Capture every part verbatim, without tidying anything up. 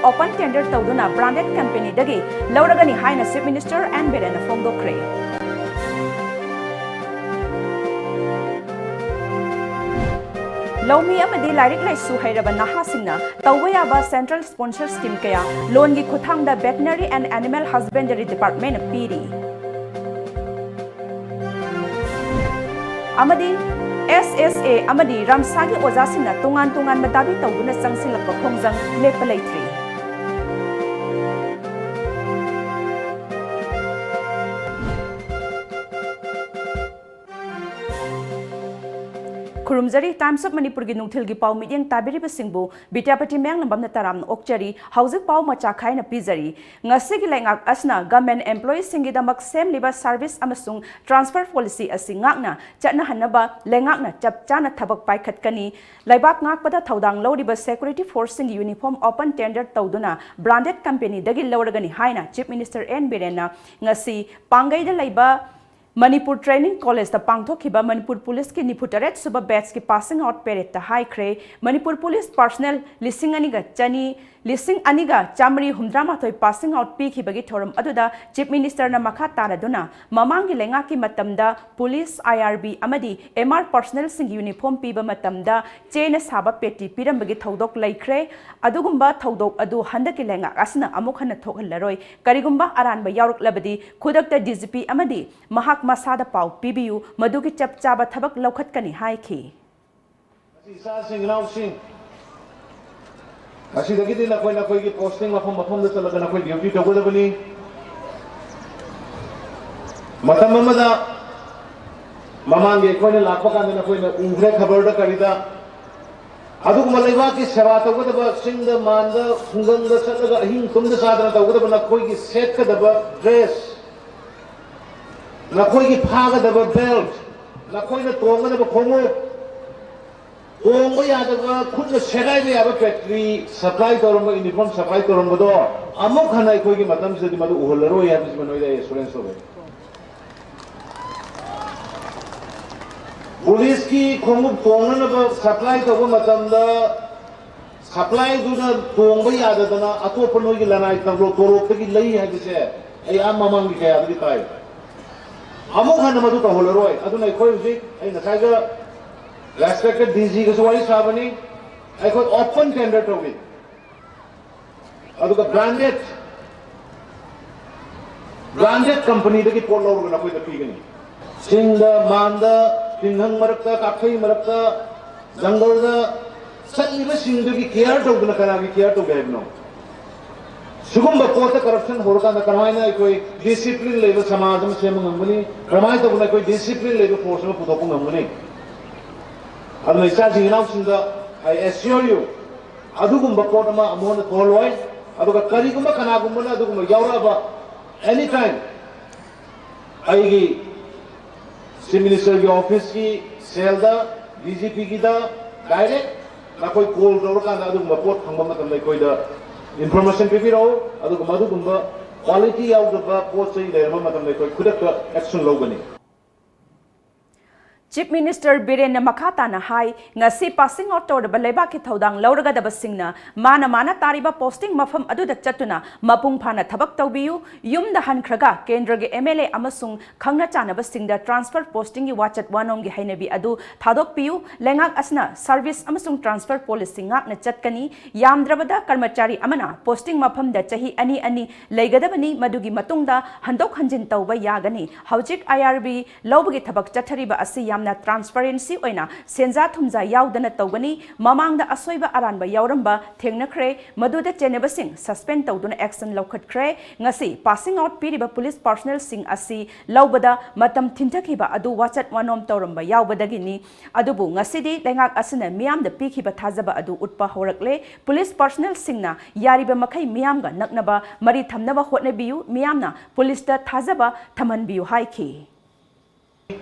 open tender ꯇꯧꯗꯨꯅ branded companyꯗꯒꯤ ꯂꯧꯔꯒꯅꯤ ꯍꯥꯏꯅ Chief Minister N ꯕꯤꯔꯦꯟꯅ ꯐꯣꯡꯗꯣꯛꯈ꯭ꯔꯦ꯫ ꯂꯧꯃꯤ ꯑꯃꯗꯤ ꯂꯥꯏꯔꯤꯛ ꯂꯥꯏꯁꯨ ꯍꯩꯔꯕ ꯅꯍꯥꯁꯤꯡꯅ ꯇꯧꯕ ꯌꯥꯕ central sponsor scheme ꯀꯌꯥ ꯂꯣꯟꯒꯤ ꯈꯨꯠꯊꯥꯡꯗ Veterinary and Animal Husbandry Departmentꯅ ꯄꯤꯔꯤ꯫ ꯑꯃꯗꯤ S S A ꯑꯃꯗꯤ ꯔꯝꯁꯥꯒꯤ ꯑꯣꯖꯥꯁꯤꯡꯅ ꯇꯣꯉꯥꯟ ꯇꯣꯉꯥꯟꯕ ꯗꯥꯕꯤ ꯇꯧꯗꯨꯅ ꯆꯪꯁꯤꯜꯂꯛꯄ ꯈꯣꯡꯖꯪ ꯂꯦꯞꯄ ꯂꯩꯇ꯭ꯔꯤ꯫ ꯈꯨꯔꯨꯝꯖꯔꯤ꯫ Times of ꯃꯅꯤꯄꯨꯔꯒꯤ ꯅꯨꯡꯊꯤꯜꯒꯤ ꯄꯥꯎ ꯃꯤꯠꯌꯦꯡ ꯇꯥꯕꯤꯔꯤꯕꯁꯤꯡꯕꯨ ꯕꯤꯗ꯭ꯌꯥꯄꯇꯤ ꯃꯌꯥꯡꯂꯝꯕꯝꯅ ꯇꯔꯥꯝꯅ ꯑꯣꯛꯆꯔꯤ꯫ ꯍꯧꯖꯤꯛ ꯄꯥꯎ ꯃꯆꯥ ꯈꯥꯏꯅ ꯄꯤꯖꯔꯤ꯫ ꯉꯁꯤꯒꯤ ꯂꯩꯉꯥꯛ ꯑꯁꯤꯅ government employeeꯁꯤꯡꯒꯤꯗꯃꯛ ꯁꯦꯝꯂꯤꯕ service ꯑꯃꯁꯨꯡ transfer policy ꯑꯁꯤ ꯉꯥꯛꯅ ꯆꯠꯅꯍꯟꯅꯕ ꯂꯩꯉꯥꯛꯅ ꯆꯞ ꯆꯥꯅ ꯊꯕꯛ ꯄꯥꯏꯈꯠꯀꯅꯤ꯫ ꯂꯩꯕꯥꯛ ꯉꯥꯛꯄꯗ ꯊꯧꯗꯥꯡ ꯂꯧꯔꯤꯕ security forceꯁꯤꯡꯒꯤ uniform open tender ꯇꯧꯗꯨꯅ branded companyꯗꯒꯤ ꯂꯧꯔꯒꯅꯤ ꯍꯥꯏꯅ Chief Minister N ꯕꯤꯔꯦꯟꯅ ꯉꯁꯤ ꯄꯥꯡꯒꯩꯗ ꯂꯩꯕ ꯃꯅꯤꯄꯨꯔ Training Collegeꯇ ꯄꯥꯡꯊꯣꯛꯈꯤꯕ ꯃꯅꯤꯄꯨꯔ ꯄꯨꯂꯤꯁꯀꯤ ꯅꯤꯐꯨ ꯇꯔꯦꯠ ꯁꯨꯕ batchꯀꯤ passing out paradeꯇ ꯍꯥꯏꯈ꯭ꯔꯦ꯫ ꯃꯅꯤꯄꯨꯔ ꯄꯨꯂꯤꯁ personnel ꯂꯤꯁꯤꯡ ꯑꯅꯤꯒ ꯆꯅꯤ, ꯂꯤꯁꯤꯡ ꯑꯅꯤꯒ ꯆꯥꯃꯔꯤ ꯍꯨꯝꯗ꯭ꯔꯥ ꯃꯥꯊꯣꯏ passing out ꯄꯤꯈꯤꯕꯒꯤ ꯊꯧꯔꯝ ꯑꯗꯨꯗ Chief Ministerꯅ ꯃꯈꯥ ꯇꯥꯔꯗꯨꯅ ꯃꯃꯥꯡꯒꯤ ꯂꯩꯉꯥꯛꯀꯤ ꯃꯇꯝꯗ ꯄꯨꯂꯤꯁ, I R B ꯑꯃꯗꯤ M R personnelꯁꯤꯡꯒꯤ uniform ꯄꯤꯕ ꯃꯇꯝꯗ ꯆꯦꯅ ꯁꯥꯕ ꯄꯦꯇꯤ ꯄꯤꯔꯝꯕꯒꯤ ꯊꯧꯗꯣꯛ ꯂꯩꯈ꯭ꯔꯦ꯫ ꯑꯗꯨꯒꯨꯝꯕ ꯊꯧꯗꯣꯛ ꯑꯗꯨ ꯍꯟꯗꯛꯀꯤ ꯂꯩꯉꯥꯛ ꯑꯁꯤꯅ ꯑꯃꯨꯛ ꯍꯟꯅ ꯊꯣꯛꯍꯜꯂꯔꯣꯏ꯫ ꯀꯔꯤꯒꯨꯝꯕ ꯑꯔꯥꯟꯕ ꯌꯥꯎꯔꯛꯂꯕꯗꯤ ꯈꯨꯗꯛꯇ D G P ꯑꯃꯗꯤ ꯃꯍꯥꯛ ꯃꯁꯥꯗ ꯄꯥꯎ ꯄꯤꯕꯤꯌꯨ, ꯃꯗꯨꯒꯤ ꯆꯞ ꯆꯥꯕ ꯊꯕꯛ ꯂꯧꯈꯠꯀꯅꯤ ꯍꯥꯏꯈꯤ꯫ ꯃꯁꯤ ꯏꯆꯥꯁꯤꯡ ꯏꯅꯥꯎꯁꯤꯡ, ꯉꯁꯤꯗꯒꯤꯗꯤ ꯅꯈꯣꯏ ꯅꯈꯣꯏꯒꯤ posting ꯃꯐꯝ ꯃꯐꯝꯗ ꯆꯠꯂꯒ ꯅꯈꯣꯏ duty ꯇꯧꯒꯗꯕꯅꯤ꯫ ꯃꯇꯝ ꯑꯃꯗ ꯃꯃꯥꯡꯒꯤ ꯑꯩꯈꯣꯏꯅ ꯂꯥꯛꯄ ꯀꯥꯟꯗ ꯅꯈꯣꯏꯅ ꯎꯈ꯭ꯔꯦ ꯈꯕꯔꯗ ꯀꯔꯤꯗ, ꯑꯗꯨꯒꯨꯝꯕ ꯂꯩꯕꯥꯛꯀꯤ ꯁꯦꯕꯥ ꯇꯧꯒꯗꯕ, ꯆꯤꯡꯗ ꯃꯥꯟꯗ ꯈꯨꯡꯒꯪꯗ ꯆꯠꯂꯒ ꯑꯍꯤꯡ ꯇꯨꯝꯗ ꯆꯥꯗꯅ ꯇꯧꯒꯗꯕ ꯅꯈꯣꯏꯒꯤ ꯁꯦꯠꯀꯗꯕ dress, ꯅꯈꯣꯏꯒꯤ ꯐꯥꯒꯗꯕ belt, ꯅꯈꯣꯏꯅ ꯇꯣꯡꯒꯗꯕ ꯈꯣꯡꯎꯞ, ꯇꯣꯡꯕ ꯌꯥꯗꯕ, ꯈꯨꯠꯅ ꯁꯦꯒꯥꯏꯕ ꯌꯥꯕ ꯄꯦꯇ꯭ꯔꯤ supply ꯇꯧꯔꯝꯕ, uniform supply ꯇꯧꯔꯝꯕꯗꯣ ꯑꯃꯨꯛ ꯍꯟꯅ ꯑꯩꯈꯣꯏꯒꯤ ꯃꯇꯝꯁꯤꯗꯗꯤ ꯃꯗꯨ ꯎꯍꯜꯂꯔꯣꯏ ꯍꯥꯏꯕꯁꯤꯃ ꯅꯣꯏꯗ ꯑꯩ assurance ꯇꯧꯖꯒꯦ꯫ ꯄꯨꯂꯤꯁꯀꯤ ꯈꯣꯡꯎꯞ ꯇꯣꯡꯅꯅꯕ supply ꯇꯧꯕ ꯃꯇꯝꯗ ꯁꯄ꯭ꯂꯥꯏꯗꯨꯅ ꯇꯣꯡꯕ ꯌꯥꯗꯗꯅ ꯑꯇꯣꯞꯄ ꯅꯣꯏꯒꯤ ꯂꯅꯥꯏ ꯇꯣꯂꯣꯞ ꯇꯣꯂꯣꯞꯇꯒꯤ ꯂꯩ ꯍꯥꯏꯕꯁꯦ ꯑꯩ ꯑꯥ ꯃꯃꯥꯡꯒꯤ ꯀꯌꯥꯗꯒꯤ ꯇꯥꯏ꯫ ꯑꯃꯨꯛ ꯍꯟꯅ ꯃꯗꯨ ꯇꯧꯍꯜꯂꯔꯣꯏ꯫ ꯑꯗꯨꯅ ꯑꯩꯈꯣꯏ ꯍꯧꯖꯤꯛ ꯑꯩ ꯉꯁꯥꯏꯗ ꯔꯦꯁꯄꯦꯛꯇꯦꯠ ꯗꯤ ꯖꯤꯒꯁꯨ ꯋꯥꯔꯤ ꯁꯥꯕꯅꯤ꯫ ꯑꯩꯈꯣꯏ ꯑꯣꯄꯟ ꯇꯦꯟꯗꯔ ꯇꯧꯏ꯫ ꯑꯗꯨꯒ ꯕ꯭ꯔꯥꯟꯗꯦꯠ ꯕ꯭ꯔꯥꯟꯗꯦꯠ ꯀꯝꯄꯅꯤꯗꯒꯤ ꯄꯣꯠ ꯂꯧꯔꯒ ꯅꯈꯣꯏꯗ ꯄꯤꯒꯅꯤ꯫ ꯆꯤꯡꯗ, ꯃꯥꯟꯗ, ꯇꯤꯡꯈꯪ ꯃꯔꯛꯇ, ꯀꯥꯐꯩ ꯃꯔꯛꯇ, ꯖꯪꯒꯜꯗ ꯆꯠꯂꯤꯕꯁꯤꯡꯗꯨꯒꯤ ꯀꯤꯌꯔ ꯇꯧꯗꯅ ꯀꯅꯥꯒꯤ ꯀꯤꯌꯔ ꯇꯧꯒꯦ ꯍꯥꯏꯕꯅꯣ? ꯁꯤꯒꯨꯝꯕ ꯄꯣꯠꯇ ꯀꯔꯞꯁꯟ ꯍꯧꯔꯀꯥꯟꯗ ꯀꯃꯥꯏꯅ ꯑꯩꯈꯣꯏ ꯗꯤꯁꯤꯄ꯭ꯂꯤꯟ ꯂꯩꯕ ꯁꯃꯥꯖ ꯑꯃ ꯁꯦꯝꯕ ꯉꯝꯒꯅꯤ? ꯀꯃꯥꯏꯅ ꯇꯧꯗꯅ ꯑꯩꯈꯣꯏ ꯗꯤꯁꯤꯄ꯭ꯂꯤꯟ ꯂꯩꯕ ꯐꯣꯔꯁ ꯑꯃ ꯄꯨꯊꯣꯛꯄ ꯉꯝꯒꯅꯤ? ꯑꯗꯨꯅ ꯏꯆꯥꯁꯤꯡ ꯏꯅꯥꯎꯁꯤꯡꯗ I assure you, ꯑꯗꯨꯒꯨꯝꯕ ꯄꯣꯠ ꯑꯃ ꯑꯃꯨꯛ ꯍꯟꯅ ꯊꯣꯛꯍꯜꯂꯣꯏ꯫ ꯑꯗꯨꯒ ꯀꯔꯤꯒꯨꯝꯕ ꯀꯅꯥꯒꯨꯝꯕꯅ ꯑꯗꯨꯒꯨꯝꯕ ꯌꯥꯎꯔꯛꯑꯕ, any time ꯑꯩꯒꯤ ꯆꯤꯐ ꯃꯤꯅꯤꯁꯇꯔꯒꯤ ꯑꯣꯐꯤꯁꯀꯤ ꯁꯦꯜꯗ, ꯗꯤ ꯖꯤ ꯄꯤꯒꯤꯗ ꯗꯥꯏꯔꯦꯛ ꯅꯈꯣꯏ ꯀꯣꯜ ꯇꯧꯔꯀꯥꯟꯗ ꯑꯗꯨꯒꯨꯝꯕ ꯄꯣꯠ ꯐꯪꯕ ꯃꯇꯝꯗ ꯑꯩꯈꯣꯏꯗ ꯏꯟꯐꯣꯔꯃꯦꯁꯟ ꯄꯤꯕꯤꯔꯛꯎ꯫ ꯑꯗꯨꯒ ꯃꯗꯨꯒꯨꯝꯕ ꯀ꯭ꯋꯥꯂꯤꯇꯤ ꯌꯥꯎꯗꯕ ꯄꯣꯠ ꯆꯩ ꯂꯩꯔꯝꯕ ꯃꯇꯝꯗ ꯑꯩꯈꯣꯏ ꯈꯨꯗꯛꯇ ꯑꯦꯛꯁꯟ ꯂꯧꯒꯅꯤ꯫ ꯆꯤꯐ ꯃꯤꯅꯤꯁꯇꯔ ꯕꯤꯔꯦꯟꯅ ꯃꯈꯥ ꯇꯥꯅ ꯍꯥꯏ, ꯉꯁꯤ ꯄꯥꯁꯤꯡ ꯑꯥꯎꯠ ꯇꯧꯔꯕ ꯂꯩꯕꯥꯛꯀꯤ ꯊꯧꯗꯥꯡ ꯂꯧꯔꯒꯗꯕꯁꯤꯡꯅ ꯃꯥꯅ ꯃꯥꯅ ꯇꯥꯔꯤꯕ ꯄꯣꯁꯇꯤꯡ ꯃꯐꯝ ꯑꯗꯨꯗ ꯆꯠꯇꯨꯅ ꯃꯄꯨꯡ ꯐꯥꯅ ꯊꯕꯛ ꯇꯧꯕꯤꯌꯨ꯫ ꯌꯨꯝꯗ ꯍꯟꯈ꯭ꯔꯒ ꯀꯦꯟꯗ꯭ꯔꯒꯤ ꯑꯦꯝ ꯑꯦꯜ ꯑꯦ ꯑꯃꯁꯨꯡ ꯈꯪꯅ ꯆꯥꯟꯅꯕꯁꯤꯡꯗ ꯇ꯭ꯔꯥꯟꯁꯐꯔ ꯄꯣꯁꯇꯤꯡꯒꯤ ꯋꯥꯆꯠ ꯋꯥꯅꯣꯝꯒꯤ ꯍꯩꯅꯕꯤ ꯑꯗꯨ ꯊꯥꯗꯣꯛꯄꯤꯌꯨ꯫ ꯂꯩꯉꯥꯛ ꯑꯁꯤꯅ ꯁꯔꯚꯤꯁ ꯑꯃꯁꯨꯡ ꯇ꯭ꯔꯥꯟꯁꯐꯔ ꯄꯣꯂꯤꯁꯤ ꯉꯥꯛꯅ ꯆꯠꯀꯅꯤ꯫ ꯌꯥꯝꯗ꯭ꯔꯕꯗ ꯀꯔꯃꯆꯥꯔꯤ ꯑꯃꯅ ꯄꯣꯁꯇꯤꯡ ꯃꯐꯝꯗ ꯆꯍꯤ ꯑꯅꯤ ꯑꯅꯤ ꯂꯩꯒꯗꯕꯅꯤ꯫ ꯃꯗꯨꯒꯤ ꯃꯇꯨꯡꯗ ꯍꯟꯗꯣꯛ ꯍꯟꯖꯤꯟ ꯇꯧꯕ ꯌꯥꯒꯅꯤ꯫ ꯍꯧꯖꯤꯛ ꯑꯥꯏ ꯑꯥꯔ ꯕꯤ ꯂꯧꯕꯒꯤ ꯊꯕꯛ ꯆꯠꯊꯔꯤꯕ ꯑꯁꯤ ꯌꯥꯝꯅ ꯇ꯭ꯔꯥꯟꯁꯄꯔꯦꯟꯁꯤ ꯑꯣꯏꯅ ꯁꯦꯟꯖꯥ ꯊꯨꯝꯖꯥ ꯌꯥꯎꯗꯅ ꯇꯧꯒꯅꯤ꯫ ꯃꯃꯥꯡꯗ ꯑꯁꯣꯏꯕ ꯑꯔꯥꯟꯕ ꯌꯥꯎꯔꯝꯕ ꯊꯦꯡꯅꯈ꯭ꯔꯦ꯫ ꯃꯗꯨꯗ ꯆꯦꯟꯅꯕꯁꯤꯡ ꯁꯁꯄꯦꯟ ꯇꯧꯗꯨꯅ ꯑꯦꯛꯁꯟ ꯂꯧꯈꯠꯈ꯭ꯔꯦ꯫ ꯉꯁꯤ ꯄꯥꯁꯤꯡ ꯑꯥꯎꯠ ꯄꯤꯔꯤꯕ ꯄꯨꯂꯤꯁ ꯄꯥꯔꯁꯣꯅꯦꯜꯁꯤꯡ ꯑꯁꯤ ꯂꯧꯕꯗ ꯃꯇꯝ ꯊꯤꯟꯊꯈꯤꯕ ꯑꯗꯨ ꯋꯥꯆꯠ ꯋꯥꯅꯣꯝ ꯇꯧꯔꯝꯕ ꯌꯥꯎꯕꯗꯒꯤꯅꯤ꯫ ꯑꯗꯨꯕꯨ ꯉꯁꯤꯗꯤ ꯂꯩꯉꯥꯛ ꯑꯁꯤꯅ ꯃꯤꯌꯥꯝꯗ ꯄꯤꯈꯤꯕ ꯊꯥꯖꯕ ꯑꯗꯨ ꯎꯠꯄ ꯍꯧꯔꯛꯂꯦ꯫ ꯄꯨꯂꯤꯁ ꯄꯥꯔꯁꯣꯅꯦꯜꯁꯤꯡꯅ ꯌꯥꯔꯤꯕ ꯃꯈꯩ ꯃꯤꯌꯥꯝꯒ ꯅꯛꯅꯕ ꯃꯔꯤ ꯊꯝꯅꯕ ꯍꯣꯠꯅꯕꯤꯌꯨ꯫ ꯃꯤꯌꯥꯝꯅ ꯄꯨꯂꯤꯁꯇ ꯊꯥꯖꯕ ꯊꯝꯍꯟꯕꯤꯌꯨ ꯍꯥꯏꯈꯤ꯫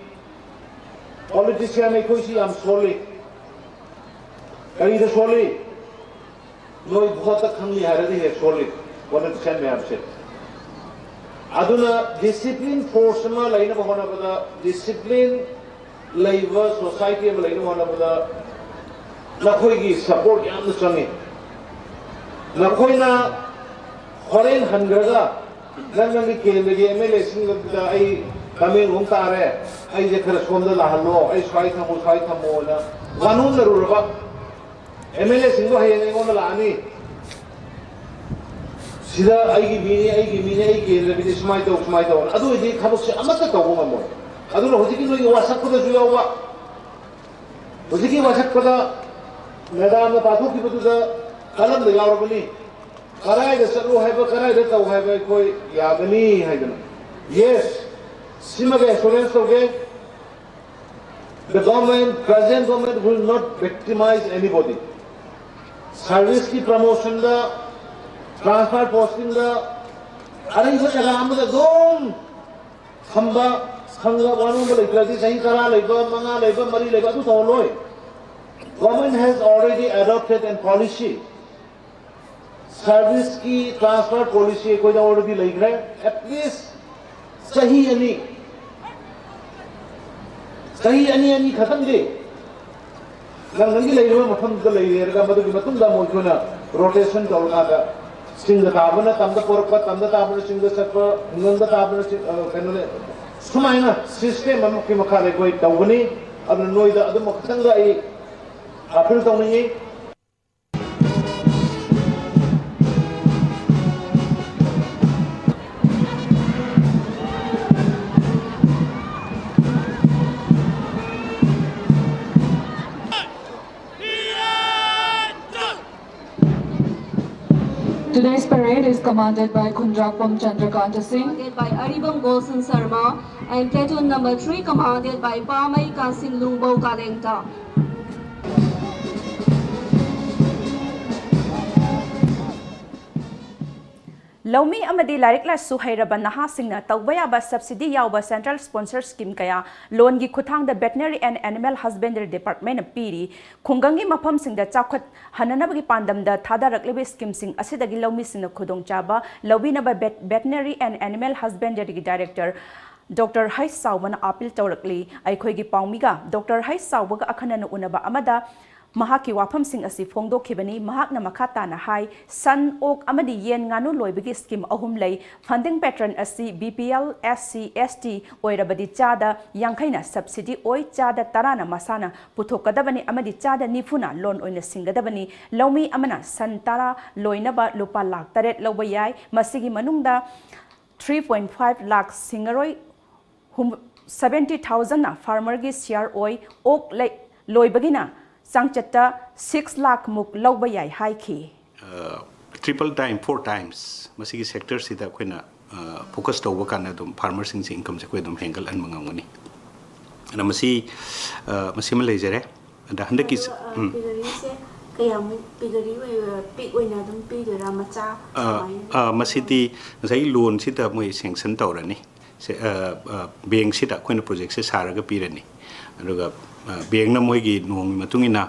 ꯄꯣꯂꯤꯇꯤꯁꯤꯌꯥꯟ ꯑꯩꯈꯣꯏꯁꯤ ꯌꯥꯝ ꯁꯣꯜꯂꯤ꯫ ꯀꯔꯤꯗ ꯁꯣꯜꯂꯤ? ꯅꯣꯏ ꯚꯣꯠꯇ ꯈꯪꯅꯤ ꯍꯥꯏꯔꯗꯤ ꯍꯦꯛ ꯁꯣꯜꯂꯤ ꯄꯣꯂꯤꯇꯤꯁꯤꯌꯥꯟ ꯃꯌꯥꯝꯁꯦ꯫ ꯑꯗꯨꯅ ꯗꯤꯁꯤꯄ꯭ꯂꯤꯟ ꯐꯣꯔꯁ ꯑꯃ ꯂꯩꯅꯕ ꯍꯣꯠꯅꯕꯗ, ꯗꯤꯁꯤꯄ꯭ꯂꯤꯟ ꯂꯩꯕ ꯁꯣꯁꯥꯏꯇꯤ ꯑꯃ ꯂꯩꯅꯕ ꯍꯣꯠꯅꯕꯗ ꯅꯈꯣꯏꯒꯤ ꯁꯄꯣꯔꯠ ꯌꯥꯝꯅ ꯆꯪꯉꯤ꯫ ꯅꯈꯣꯏꯅ ꯍꯣꯔꯦꯟ ꯍꯟꯈ꯭ꯔꯒ ꯅꯪ ꯅꯪꯒꯤ ꯀꯦꯟꯗ꯭ꯔꯒꯤ ꯑꯦꯝ ꯑꯦꯜ ꯑꯦꯁꯤꯡꯗ ꯑꯩ ꯇꯃꯦꯡꯂꯣꯡ ꯇꯥꯔꯦ, ꯑꯩꯁꯦ ꯈꯔ ꯁꯣꯝꯗ ꯂꯥꯛꯍꯜꯂꯣ, ꯑꯩ ꯁ꯭ꯋꯥꯏ ꯊꯝꯃꯣ, ꯁ꯭ꯋꯥꯏ ꯊꯝꯃꯣꯅ ꯋꯥꯅꯣꯝꯅꯔꯨꯔꯕ ꯑꯦꯝ ꯑꯦꯜ ꯑꯦꯁꯤꯡꯗꯣ ꯍꯌꯦꯡ ꯑꯩꯉꯣꯟꯗ ꯂꯥꯛꯑꯅꯤ꯫ ꯁꯤꯗ ꯑꯩꯒꯤ ꯃꯤꯅꯤ, ꯑꯩꯒꯤ ꯃꯤꯅꯤ, ꯑꯩ ꯀꯦꯟꯗ꯭ꯔꯒꯤꯗꯤ ꯁꯨꯃꯥꯏꯅ ꯇꯧ, ꯁꯨꯃꯥꯏꯅ ꯇꯧ꯫ ꯑꯗꯨ ꯑꯣꯏꯗꯤ ꯊꯕꯛꯁꯦ ꯑꯃꯠꯇ ꯇꯧꯕ ꯉꯝꯃꯣꯏ꯫ ꯑꯗꯨꯅ ꯍꯧꯖꯤꯛꯀꯤ ꯅꯣꯏꯒꯤ ꯋꯥꯁꯛꯄꯗꯁꯨ ꯌꯥꯎꯕ, ꯍꯧꯖꯤꯛꯀꯤ ꯋꯥꯁꯛꯄꯗ ꯃꯦꯗꯥꯝꯅ ꯄꯥꯊꯣꯛꯈꯤꯕꯗꯨꯗ ꯀꯂꯝꯗ ꯌꯥꯎꯔꯕꯅꯤ꯫ ꯀꯗꯥꯏꯗ ꯆꯠꯂꯨ ꯍꯥꯏꯕ, ꯀꯗꯥꯏꯗ ꯇꯧ ꯍꯥꯏꯕ ꯑꯩꯈꯣꯏ ꯌꯥꯒꯅꯤ ꯍꯥꯏꯗꯅ꯫ Yes, ꯁꯤꯃꯒ ꯑꯦꯁꯨꯔꯦꯟꯁ ꯇꯧꯒꯦ꯫ The government, present government will not victimize anybody. ꯁꯔꯚꯤꯁꯀꯤ ꯄ꯭ꯔꯃꯣꯁꯟꯗ, ꯇ꯭ꯔꯥꯟꯁꯐꯔ ꯄꯣꯁꯇꯤꯡꯗ, ꯑꯔꯩꯕ ꯖꯒꯥ ꯑꯃꯗ ꯑꯗꯨꯝ ꯊꯝꯕ, ꯁꯪꯒ ꯋꯥꯅꯣꯝꯕ ꯂꯩꯇ꯭ꯔꯗꯤ ꯆꯍꯤ ꯇꯔꯥ ꯂꯩꯕ, ꯃꯉꯥ ꯂꯩꯕ, ꯃꯔꯤ ꯂꯩꯕ ꯑꯗꯨ ꯇꯧꯍꯜꯂꯣꯏ꯫ Government has already adopted a policy. ꯁꯔꯚꯤꯁꯀꯤ ꯇ꯭ꯔꯥꯟꯁꯐꯔ ꯄꯣꯂꯤꯁꯤ ꯑꯩꯈꯣꯏꯗ already ꯂꯩꯈ꯭ꯔꯦ꯫ At least ꯆꯍꯤ ꯑꯅꯤ, ꯆꯍꯤ ꯑꯅꯤ ꯑꯅꯤ ꯈꯛꯇꯪꯗꯤ ꯅꯪ ꯅꯪꯒꯤ ꯂꯩꯔꯤꯕ ꯃꯐꯝꯗꯨꯗ ꯂꯩꯔꯦꯔꯒ ꯃꯗꯨꯒꯤ ꯃꯇꯨꯡꯗ ꯑꯃꯨꯛ ꯑꯩꯈꯣꯏꯅ ꯔꯣꯇꯦꯁꯟ ꯇꯧꯔꯀꯥꯟꯗ ꯆꯤꯡꯗ ꯇꯥꯕꯅ ꯇꯝꯗ ꯄꯣꯔꯛꯄ, ꯇꯝꯗ ꯇꯥꯕꯅ ꯆꯤꯡꯗ ꯆꯠꯄ, ꯈꯨꯡꯒꯪꯗ ꯇꯥꯕꯅ ꯆꯤꯡ-, ꯑ, ꯀꯩꯅꯣꯅꯦ, ꯁꯨꯃꯥꯏꯅ ꯁꯤꯁꯇꯦꯝ ꯑꯃꯒꯤ ꯃꯈꯥꯗ ꯑꯩꯈꯣꯏ ꯇꯧꯒꯅꯤ꯫ ꯑꯗꯨꯅ ꯅꯣꯏꯗ ꯑꯗꯨꯝ ꯈꯛꯇꯪꯗ ꯑꯩ ꯑꯄꯤꯜ ꯇꯧꯅꯤꯡꯉꯤ꯫ Today's parade is commanded by Khundrakpam Chandrakanta Singh. Commanded by Aribam Golson Sarma and platoon number three commanded by Pamai Kansing Lungbo Kalengta. ꯂꯧꯃꯤ ꯑꯃꯗꯤ ꯂꯥꯏꯔꯤꯛ ꯂꯥꯏꯁꯨ ꯍꯩꯔꯕ ꯅꯍꯥꯁꯤꯡꯅ ꯇꯧꯕ ꯌꯥꯕ ꯁꯕꯁꯤꯗꯤ ꯌꯥꯎꯕ ꯁꯦꯟꯇ꯭ꯔꯦꯜ ꯁ꯭ꯄꯣꯟꯁꯔ ꯁ꯭ꯀꯤꯝ ꯀꯌꯥ ꯂꯣꯟꯒꯤ ꯈꯨꯠꯊꯥꯡꯗ Veterinary and Animal Husbandry Department ꯅ ꯄꯤꯔꯤ꯫ ꯈꯨꯡꯒꯪꯒꯤ ꯃꯐꯝꯁꯤꯡꯗ ꯆꯥꯎꯈꯠꯍꯟꯅꯅꯕꯒꯤ ꯄꯥꯟꯗꯝꯗ ꯊꯥꯗꯔꯛꯂꯤꯕ ꯁ꯭ꯀꯤꯝꯁꯤꯡ ꯑꯁꯤꯗꯒꯤ ꯂꯧꯃꯤꯁꯤꯡꯅ ꯈꯨꯗꯣꯡꯆꯥꯕ ꯂꯧꯕꯤꯅꯕ ꯕꯦꯠ-, Veterinary and Animal Husbandry ꯒꯤ ꯗꯥꯏꯔꯦꯛꯇꯔ ꯗꯣꯛꯇꯔ ꯍꯩꯁ ꯆꯥꯎꯕꯅ ꯑꯥꯄꯤꯜ ꯇꯧꯔꯛꯂꯤ꯫ ꯑꯩꯈꯣꯏꯒꯤ ꯄꯥꯎꯃꯤꯒ ꯗꯣꯛꯇꯔ ꯍꯩꯁ ꯆꯥꯎꯕꯒ ꯑꯈꯟꯅꯅ ꯎꯅꯕ ꯑꯃꯗ ꯃꯍꯥꯛꯀꯤ ꯋꯥꯐꯝꯁꯤꯡ ꯑꯁꯤ ꯐꯣꯡꯗꯣꯛꯈꯤꯕꯅꯤ꯫ ꯃꯍꯥꯛꯅ ꯃꯈꯥ ꯇꯥꯅ ꯍꯥꯏ, ꯁꯟ, ꯑꯣꯛ ꯑꯃꯗꯤ ꯌꯦꯟ ꯉꯥꯅꯨ ꯂꯣꯏꯕꯒꯤ ꯁ꯭ꯀꯤꯝ ꯑꯍꯨꯝ ꯂꯩ꯫ ꯐꯟꯗꯤꯡ ꯄꯦꯇꯔꯟ ꯑꯁꯤ B P L, S C, S T ꯑꯣꯏꯔꯕꯗꯤ ꯆꯥꯗ ꯌꯥꯡꯈꯩꯅ ꯁꯕꯁꯤꯗꯤ ꯑꯣꯏ, ꯆꯥꯗ ꯇꯔꯥꯅ ꯃꯁꯥꯅ ꯄꯨꯊꯣꯛꯀꯗꯕꯅꯤ ꯑꯃꯗꯤ ꯆꯥꯗ ꯅꯤꯐꯨꯅ ꯂꯣꯟ ꯑꯣꯏꯅ ꯁꯤꯡꯒꯗꯕꯅꯤ꯫ ꯂꯧꯃꯤ ꯑꯃꯅ ꯁꯟ ꯇꯔꯥ ꯂꯣꯏꯅꯕ ꯂꯨꯄꯥ ꯂꯥꯈ ꯇꯔꯦꯠ ꯂꯧꯕ ꯌꯥꯏ꯫ ꯃꯁꯤꯒꯤ ꯃꯅꯨꯡꯗ ꯊ꯭ꯔꯤ ꯄꯣꯏꯟ ꯐꯥꯏꯚ ꯂꯥꯈ ꯁꯤꯡꯉꯔꯣꯏ, ꯁꯕꯦꯟꯇꯤ ꯊꯥꯎꯖꯟꯅ ꯐꯥꯔꯃꯔꯒꯤ ꯁꯤꯌꯥꯔ ꯑꯣꯏ꯫ ꯑꯣꯛ ꯂꯩ-, ꯂꯣꯏꯕꯒꯤꯅ ꯆꯥꯡꯆꯠꯇ ꯁꯤꯛꯁ ꯂꯥꯈ ꯃꯨꯛ ꯂꯧꯕ ꯌꯥꯏ ꯍꯥꯏꯈꯤ꯫ ꯇ꯭ꯔꯤꯄꯜ ꯇꯥꯏꯝ, ꯐꯣꯔ ꯇꯥꯏꯝꯁ ꯃꯁꯤꯒꯤ ꯁꯦꯛꯇꯔꯁꯤꯗ ꯑꯩꯈꯣꯏꯅ ꯐꯣꯀꯁ ꯇꯧꯕ ꯀꯥꯟꯗ ꯑꯗꯨꯝ ꯐꯥꯔꯃꯔꯁꯤꯡꯁꯦ ꯏꯟꯀꯝꯁꯦ ꯑꯩꯈꯣꯏ ꯑꯗꯨꯝ ꯍꯦꯟꯒꯠꯍꯟꯕ ꯉꯝꯒꯅꯤ꯫ ꯑꯗ ꯃꯁꯤ ꯑ, ꯃꯁꯤꯃ ꯂꯩꯖꯔꯦ꯫ ꯑꯗ ꯍꯟꯗꯛꯀꯤ ꯑꯗꯣ, ꯑ, ꯎꯝ꯫ ꯄꯤꯒꯔꯤꯁꯦ ꯀꯌꯥꯃꯨꯛ ꯄꯤꯒꯔꯤ ꯑꯣꯏ-, ꯄꯤꯛ ꯑꯣꯏꯅ ꯑꯗꯨꯝ ꯄꯤꯗꯣꯏꯔꯥ, ꯃꯆꯥ ꯑ, ꯁꯨꯃꯥꯏꯅ? ꯑ, ꯃꯁꯤꯗꯤ ꯉꯁꯥꯏꯒꯤ ꯂꯣꯟꯁꯤꯗ ꯃꯣꯏ ꯁꯦꯡꯁꯟ ꯇꯧꯔꯅꯤ꯫ ꯁꯦ-, ꯑ, ꯑ, ꯕꯦꯡꯁꯤꯗ ꯑꯩꯈꯣꯏꯅ ꯄ꯭ꯔꯣꯖꯦꯛꯁꯦ ꯁꯥꯔꯒ ꯄꯤꯔꯅꯤ꯫ ꯑꯗꯨꯒ, ꯑ, ꯕꯦꯡꯅ ꯃꯣꯏꯒꯤ ꯅꯣꯡꯃꯒꯤ ꯃꯇꯨꯡ ꯏꯟꯅ